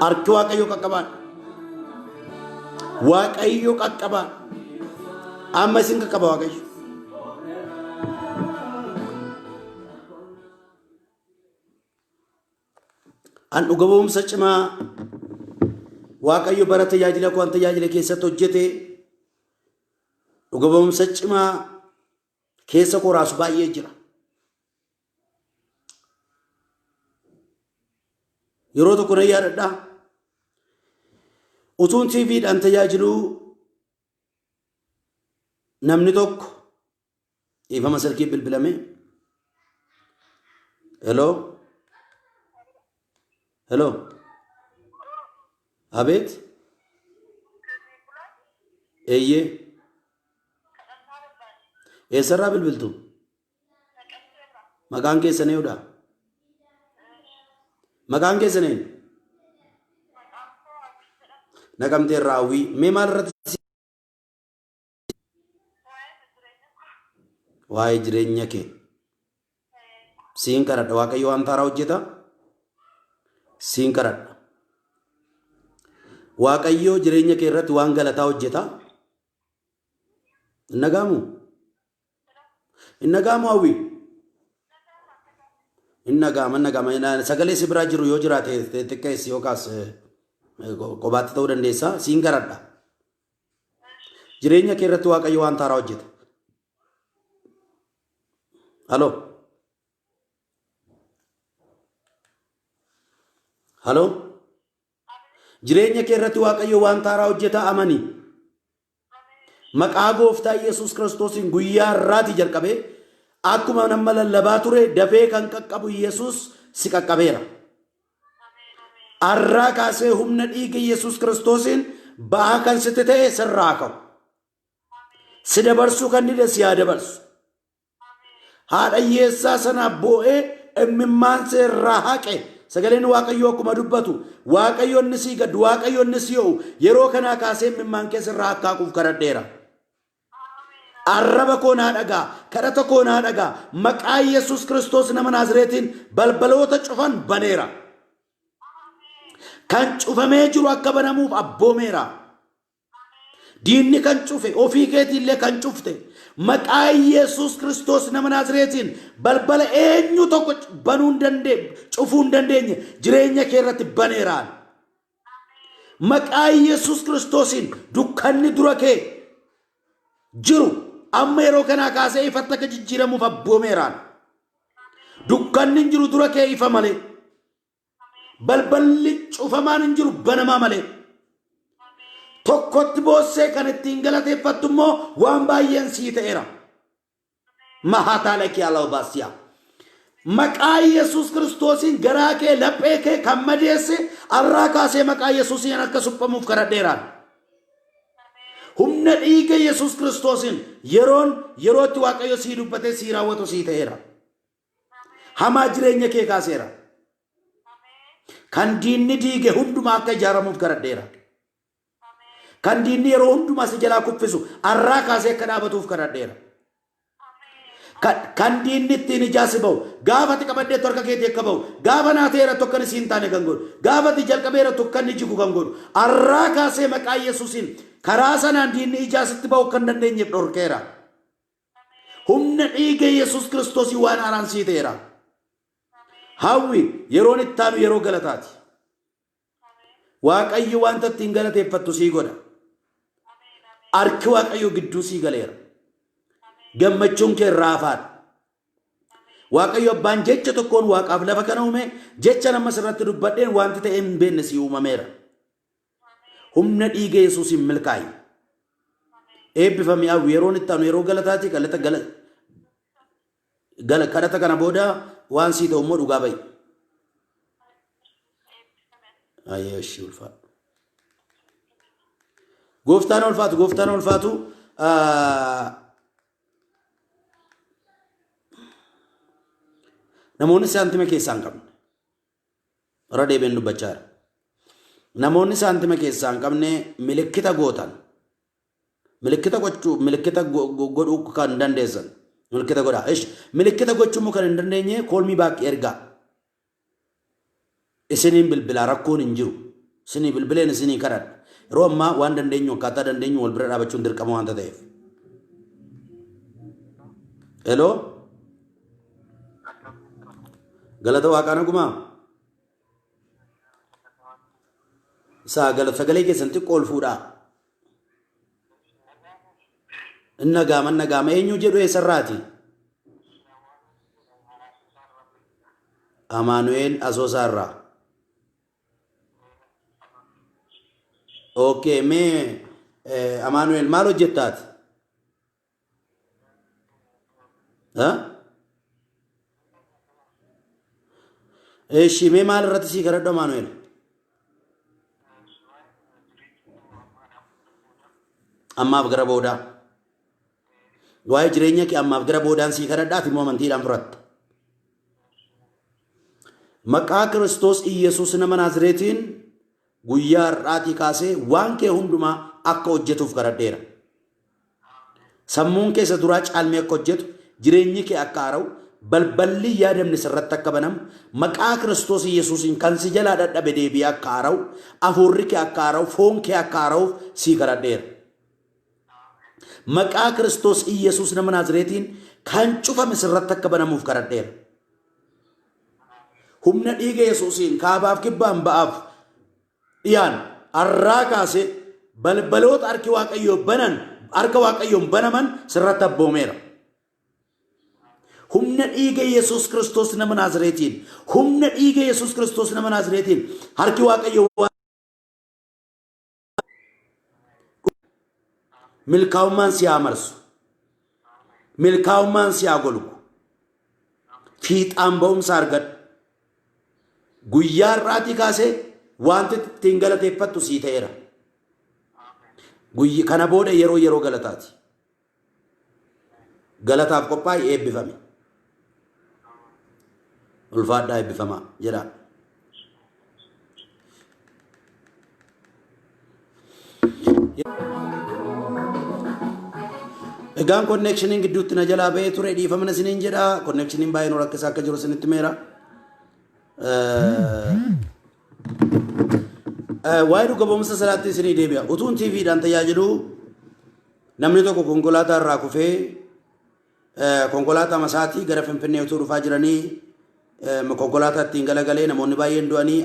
Harki Waaqayyo qaqqabaan. Waaqayyo qaqqabaan. Amma isin qaqqaba Waaqayyo. An dhuga ba'umsa cimaa Waaqayyo bara tajaajila koo an tajaajila keessatti hojjete dhuga ba'umsa cimaa keessa koo raasu baay'ee jira. Yeroo tokko nan yaadadha. Utuun TVdhaan tajaajiluu namni tokko dhiifama silkii bilbilame. Hello? Hello? Abeet? Eeyyee. Eessarraa bilbiltu? Maqaan keessan eenyudha? Maqaan keessan eenyu? Naqamtee irraa hawwii. Mee maal irratti waa'ee jireenya kee siin kadhadha. Waaqayyo waan taaraa hojjeta. Siin kadhadha. Waaqayyo jireenya kee irratti waan galataa hojjeta. Hin dhaga'amu? Hin dhaga'amu hawwi? Hin dhaga'ama, hin dhaga'ama. Sagalee si biraa jiru yoo jiraate xiqqeessi yookaas kophaatti ta'uu dandeessa. Siin kadhadha. Jireenya kee irratti Waaqayyo waan taaraa hojjeta. Haloo. Haloo. Jireenya kee irratti Waaqayyo waan taaraa hojjeta amani. Maqaa gooftaa Yesuus Kiristoosiin guyyaa har'aatii jalqabee akkuma nama lallabaa ture dafee kan qaqqabu Yesuus si qaqqabeera. Har'aa kaasee humna dhiiga Yesuus Kiristoosiin ba'aa kan sitti ta'e sirraa ka'u. Si dabarsuu kan dide si haa dabarsu. Haadha hiyyeessaa sanaaf boo'ee immimmaan see irraa haqe. Sagaleen Waaqayyoo akkuma dubbatu Waaqayyo inni sii gaddu Waaqayyo inni sii ho'u yeroo kanaa kaasee immimmaan kee sirraa akka haquuf kadhadheera. Arraba koo naa dhagaa, kadhata koo naa dhagaa, maqaa Yesuus Kiristoos nama Naazreetiin balbaloota cufan baneera. Kan cufamee jiru akka banamuuf abboomeera. Diinni kan cufe ofii keetiillee kan cufte maqaa Yesuus Kiristoos nama Naazreetiin balbala eenyu tokko banuu hin dandeenye cufuu hin dandeenye jireenya kee irratti baneeraan. Maqaa Yesuus Kiristoosiin dukkanni dura kee jiru amma yeroo kanaa kaasee ifatti akka jijjiiramuuf abboomeeraan. Dukkanni hin jiru dura kee ifa malee. Balballi cufamaan hin jiru banamaa malee. Tokkotti boossee kan ittiin galateeffattu immoo waan baay'een sii ta'eera. Mahaataala kee alaabaasiyaa. Maqaa Yesuus Kiristoosiin garaa kee laphee kee kan madeesse arraa kaasee maqaa Yesuusiin akka suphamuuf kadhadheeraan. Humna dhiiga Yesuus Kiristoosiin yeroon yerootti Waaqayyo sii dubbatee sii raawwatu sii ta'eera. Hamaa jireenya kee kaaseera. Kan diinni diige hundumaa akka ijaaramuuf kadhadheera. Kan diinni yeroo hundumaa si jalaa kuffisu arraa kaasee akka dhaabatuuf kadhadheera. Kan diinni ittiin ijaa si ba'u gaafa ati qabadheettu harka keetii akka ba'u gaafa naa ta'eera tokko kan siin taane kan godhu gaafa ati jalqabeera tokko kan inni jigu kan godhu arraa kaasee maqaa Yesuusiin karaa sanaan diinni ijaa sitti ba'u kan dandeenyeef dhorkeera. Humna dhiiga Yesuus Kiristoosii waan haaraan sii ta'eera. Hawwi yeroon itti aanu yeroo galataati. Waaqayyo wanta ittiin galateeffattu sii godha. Harki Waaqayyo gidduu sii galeera. Gammachuun kee raafaadha. Waaqayyo abbaan jecha tokkoon waaqaaf lafa kana uume jecha nama sirratti dubbadheen wanti ta'ee hin beekne sii uumameera. Humna dhiiga Yesuusiin milkaa'i. Eebbifami hawwi yeroon itti aanu yeroo galataati galata gala gala kadhata kana booda waan sii ta'u immoo dhugaa ba'i. Ayyee ishii ulfaadhu. Gooftaan ulfaatu gooftaan ulfaatu. Namoonni saantima keessaa hin qabne. Irra deebiin dubbachaa jira. Namoonni saantima keessaa hin qabne milikkita gootan. Milikkita gochuu milikkita godhuu kan dandeessan. Milikkita godhaa. Ish milikkita gochuu immoo kan hin dandeenye koolmii baakki ergaa. Isiniin bilbilaa rakkoon hin jiru. Isinii bilbileen isinii kadhadha. Yeroo ammaa waan dandeenyu akkaataa dandeenyu wal bira dhaabachuun dirqama waanta ta'eef. Hello? Galata waaqaa nagumaa? Isaa galata sagalee keessan xiqqoo ol fuudhaa. Inni nagaama inni nagaama eenyu jedhu eessarraati? Amaanu'eel Asoosaa irraa. Okay, mee Amaanu'eel maal hojjettaati? Ha? Eshi mee maal irratti sii kadhadhu Amaanu'eel? Ammaaf gara boodaa. Waa'ee jireenya kee ammaaf gara boodaan sii kadhadha ati immoo amantiidhaan fudhatta. Maqaa Kiristoos Iyyasuus nama Naazreetiin guyyaa har'aatii kaasee waan kee hundumaa akka hojjetuuf kadhadheera. Sammuun kee isa duraa caalmee akka hojjetu, jireenyi kee akka haara'u, balballi hin yaadamne sirratti akka banamu, maqaa Kiristoos Iyyasuusiin kan si jalaa dadhabe deebi'ee akka haara'u, hafuurri kee akka haara'u, foon kee akka haara'uuf sii kadhadheera. Maqaa Kiristoos Iyyasuus nama Naazreetiin kan cufame sirratti akka banamuuf kadhadheera. Humna dhiiga Yesuusiin kaabaaf kibbaan ba'aaf dhiyaan har'aa kaasee balbaloota harki Waaqayyoo banan harka Waaqayyoon banaman sirratti abboomeera. Humna dhiiga Yesuus Kiristoos nama Naazreetiin humna dhiiga Yesuus Kiristoos nama Naazreetiin harki Waaqayyoo Milkaa'ummaan si haa marsu. Milkaa'ummaan si haa golgu. Fiixaan ba'umsa argadhu. Guyyaa har'aatii kaasee wanti ittiin galateeffattu sii ta'eera. Kana booda yeroo yeroo galataati. Galataaf qophaa'i eebbifami. Ulfaadhaa eebbifamaa jedhaa. Egaan konneekshiniin gidduutti na jalaa ba'ee ture dhiifama isiniin jedha. Konneekshiniin baay'ee nu rakkisaa akka jiru isinitti meera. Waa'ee dhuga ba'umsa sanaatti isinii deebi'a. Utuun TVdhaan tajaajilu namni tokko konkolaataa irraa kufee konkolaataa masaatii gara Finfinnee utuu dhufaa jiranii konkolaataa ittiin galagalee namoonni baay'een du'anii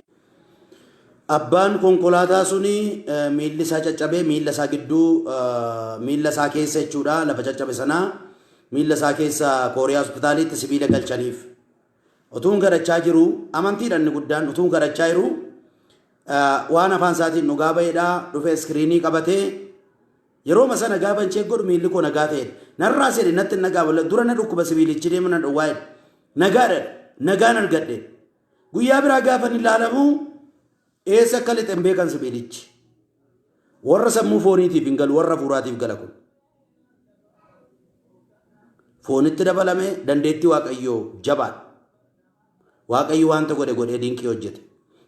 abbaan konkolaataa suni miilli isaa caccabee miilla isaa gidduu miilla isaa keessa jechuudha lafa caccabe sanaa miilla isaa keessa Kooriyaa hospitaaliitti sibiila galchaniif. Utuun kadhachaa jiru amantiidha inni guddaan utuun kadhachaa jiru waan afaan isaatiin dhugaa ba'edha dhufee iskiriinii qabatee yerooma sana gaafa hin godhu miilli koo nagaa ta'edha. Narraa sedhe natti hin nagaa dura na dhukkuba sibiilichi deema na dhowwaa jedhe. Nagaadha nagaan argadhe. Guyyaa biraa gaafa inni ilaalamu eessa akka lixe hin beekan sibiilichi. Warra sammuu fooniitiif hin galu warra hafuuraatiif gala kun. Foonitti dabalame dandeettii Waaqayyoo jabaadha. Waaqayyo wanta godhe godhee dinqii hojjete.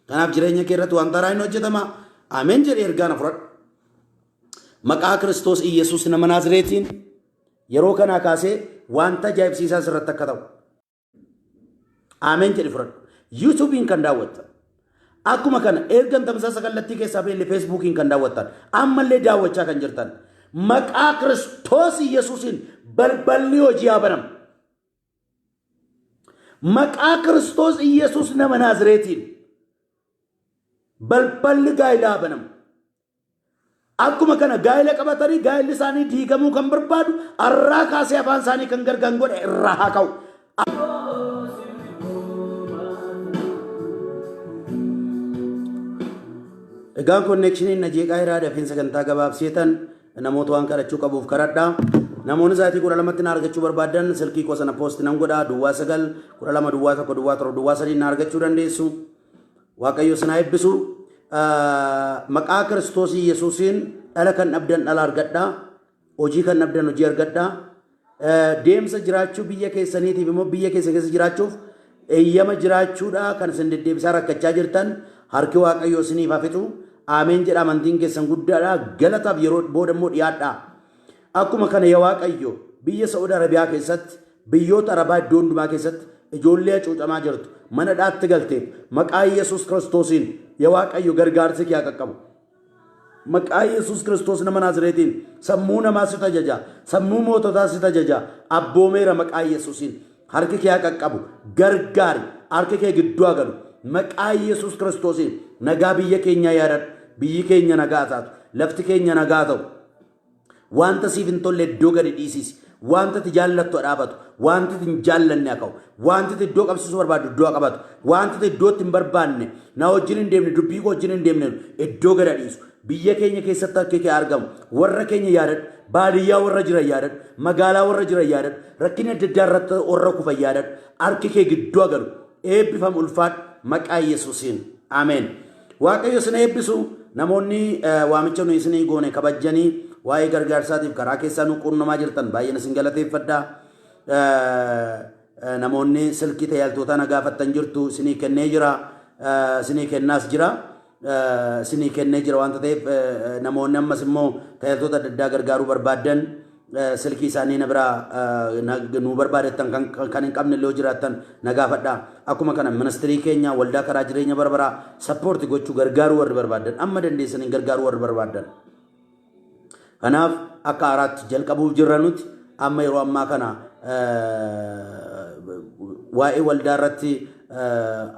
Kanaaf jireenya kee irratti wanta haaraa hin hojjetama. Ameen jedhee ergaa na fudhadhu. Maqaa Kiristoos Iyyasuus nama Naazreetiin yeroo kanaa kaasee wanta ajaa'ibsiisaa sirratti akka ta'u. Ameen jedhi fudhadhu. YouTube'n kan daawwattan. Akkuma kana ergan tamsaasa kallattii keessaa ba'ellee Facebookiin kan daawwattan. Ammallee daawwachaa kan jirtan. Maqaa Kiristoos Iyyasuusiin balballi hojii haa banamu. Maqaa Kiristoos Iyyasuus nama Naazreetiin balballi gaa'ilaa haa banamu. Akkuma kana gaa'ila qabatanii gaa'illi isaanii diigamuu kan barbaadu arraa kaasee afaan isaanii kan gargaan godhe irraa haa ka'u. Egaan konneekshiniin na jeeqaa jiraa dafeen sagantaa gabaabseetan namoota waan kadhachuu qabuuf kadhadha. Namoonni sa'aatii 12tti na argachuu barbaadan silkii koo sana poosti nan godha duwwaa 9 12 duwwaa 1 duwwaa 7 duwwaa 3 na argachuu dandeessu. Waaqayyo isin haa eebbisu. Maqaa Kiristoos Yesuusiin dhala kan dhabdan dhala argadhaa. Hojii kan dhabdan hojii argadhaa. Deemsa jiraachuu biyya keessaniitiif immoo biyya keessa keessa jiraachuuf eeyyama jiraachuudha kan isin deddeebisaa rakkachaa jirtan harki Waaqayyoo isiniif haa fixu. Ameen jedha amantiin keessan guddaadha. Galataaf yeroo booda immoo dhiyaadhaa. Akkuma kana yaa Waaqayyo biyya Sa'ud Arabiyaa keessatti biyyoota Arabaa iddoo hundumaa keessatti ijoollee hacuucamaa jirtu mana dhaatti galteef maqaa Yesuus Kiristoosiin yaa Waaqayyo gargaarsi kee haa qaqqabu. Maqaa Yesuus Kiristoos nama Naazreetiin sammuu namaa situ ajaja, sammuu moototaa situ ajaja. Abboomeera maqaa Yesuusiin. Harki kee haa qaqqabu, gargaari, harki kee gidduu haa galu. Maqaa Yesuus Kiristoosiin nagaa biyya keenyaa yaadadhu. Biyyi keenya nagaa taatu, lafti keenya nagaa ta'u. Wanta siif hin tolle iddoo gadi dhiisiisi. Wanta ati jaallattu haa dhaabatu. Wanti ati hin jaallanne haa ka'u. Wanti ati iddoo qabsiisuu barbaaddu iddoo haa qabatu. Wanti ati iddoo itti hin barbaanne, na wajjin hin deemne, dubbii koo wajjin hin deemne iddoo gadi dhiisu. Biyya keenya keessatti harki kee argamu. Warra keenya yaadadhu. Baadiyyaa warra jiran yaadadhu. Magaalaa warra jiran yaadadhu. Rakkina adda addaa irratti warra kufan yaadadhu. Harki kee gidduu haa galu. Eebbifam ulfaadhu maqaa Yesuusiin. Ameen. Waaqayyo isin eebbisu. Namoonni waamicha nuyi isinii goone kabajjanii waa'ee gargaarsaatiif karaa keessaa nu quunnamaa jirtan baay'een isin galateeffadha. Namoonni silkii tajaajiltootaa na gaafattan jirtu isinii kennee jira. Isinii kennaas jira. Isinii kennee jira waanta ta'eef namoonni ammas immoo tajaajiltoota adda addaa gargaaruu barbaaddan silkii isaanii na biraa nu barbaadattan kan hin qabne illee yoo jiraattan na gaafadha. Akkuma kana ministirii keenya waldaa karaa jireenya bara baraa sappoorti gochuu gargaaruu warri barbaaddan amma dandeessaniin gargaaruu warri barbaaddan. Kanaaf akka haaraatti jalqabuuf jirra nuti amma yeroo ammaa kana waa'ee waldaa irratti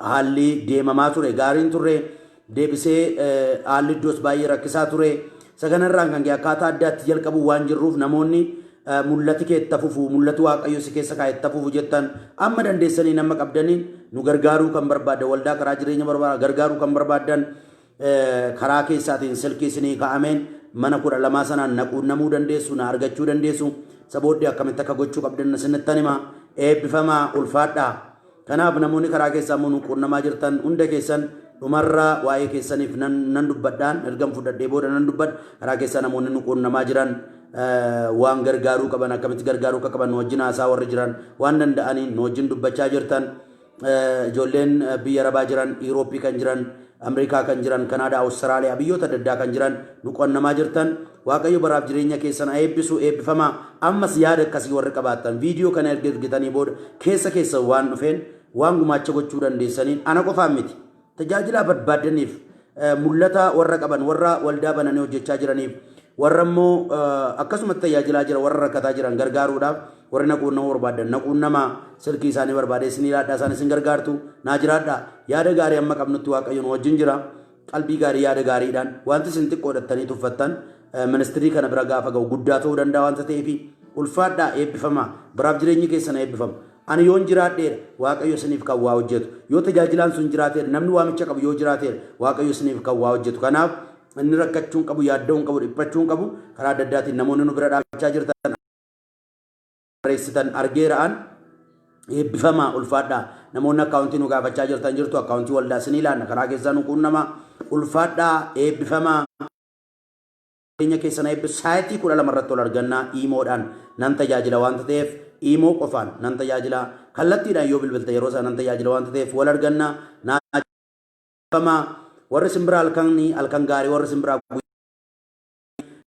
haalli deemamaa ture gaariin turre deebisee haalli iddoos baay'ee rakkisaa ture. Isa kanarraan kan ka'e akkaataa addaatti jalqabuu waan jirruuf namoonni mul'ati kee itti fufu mul'ati Waaqayyo si keessa kaa'e itti fufu jettan amma dandeessanii nama qabdaniin nu gargaaruu kan barbaaddan waldaa karaa jireenya barbaada gargaaruu kan barbaaddan karaa keessaatiin silkii isinii kaa'ameen mana 12 sanaan na quunnamuu dandeessu na argachuu dandeessu. Isa booddee akkamitti akka gochuu qabdan isinittan hima. Eebbifamaa ulfaadhaa. Kanaaf namoonni karaa keessaa immoo nu quunnamaa jirtan hunda keessan dhumarra waa'ee keessaniif nan, nan dubbadhaan ergan fudhadhee booda nan dubbadha. Karaa keessaa namoonni nu quunnamaa jiran waan gargaaruu qaban akkamitti gargaaruu akka qaban nu wajjin haasaa warri jiran waan danda'aniin nu wajjin dubbachaa jirtan ijoolleen biyya Arabaa jiran, Yuurooppii kan jiran, Ameerikaa kan jiran, Kanaadaa, Awustiraaliyaa, biyyoota adda addaa kan jiran nu qonnamaa jirtan. Waaqayyo baraaf jireenya keessan haa eebbisu, eebbifamaa. Ammas yaada akkasii warri qabaattan viidiyoo kana erga ergitanii booda keessa keessan waan dhufeen waan gumaacha gochuu dandeessaniin ana qofaan miti. Tajaajilaa barbaaddaniif mul'ata warra qaban warra waldaa bananii hojjechaa jiraniif warra immoo akkasumatti tajaajilaa jira warra rakkataa jiran gargaaruudhaaf warri na quunnamuu barbaaddan na quunnamaa silkii isaanii barbaadee isinii laadhaa isaan isin gargaartu naa jiraadhaa yaada gaarii amma qabnutti Waaqayyo nu wajjin jira. Qalbii gaarii yaada gaariidhaan wanti isin xiqqoodhattanii tuffattan ministirii kana bira gaafa ga'u guddaa ta'uu danda'a wanta ta'eef ulfaadhaa eebbifamaa baraaf jireenyi keessan eebbifamu. Ani yoon jiraadheera Waaqayyo isiniif kan waa hojjetu. Yoo tajaajilaan sun jiraateera namni waamicha qabu yoo jiraateera Waaqayyo isiniif kan waa hojjetu. Kanaaf inni rakkachuu hin qabu yaadda'uu hin qabu dhiphachuu hin qabu karaa adda addaatiin namoonni nu bira dhaabachaa jirtan barreessitan argeera an eebbifamaa ulfaadhaa namoonni akkaawuntii nu gaafachaa jirtan jirtu akkaawuntii waldaa isinii laanna karaa keessaa nu quunnamaa ulfaadhaa eebbifamaa keenya keessan eebbisu sa'aatii 12 irratti ol argannaa iimoodhaan nan tajaajila waanta ta'eef iimoo qofaan nan tajaajila kallattiidhaan yoo bilbilte yeroo isaa nan tajaajila waanta ta'eef wal argannaa naa eebbifamaa warri simbira halkanii halkan gaarii warri simbiraa guyyaa.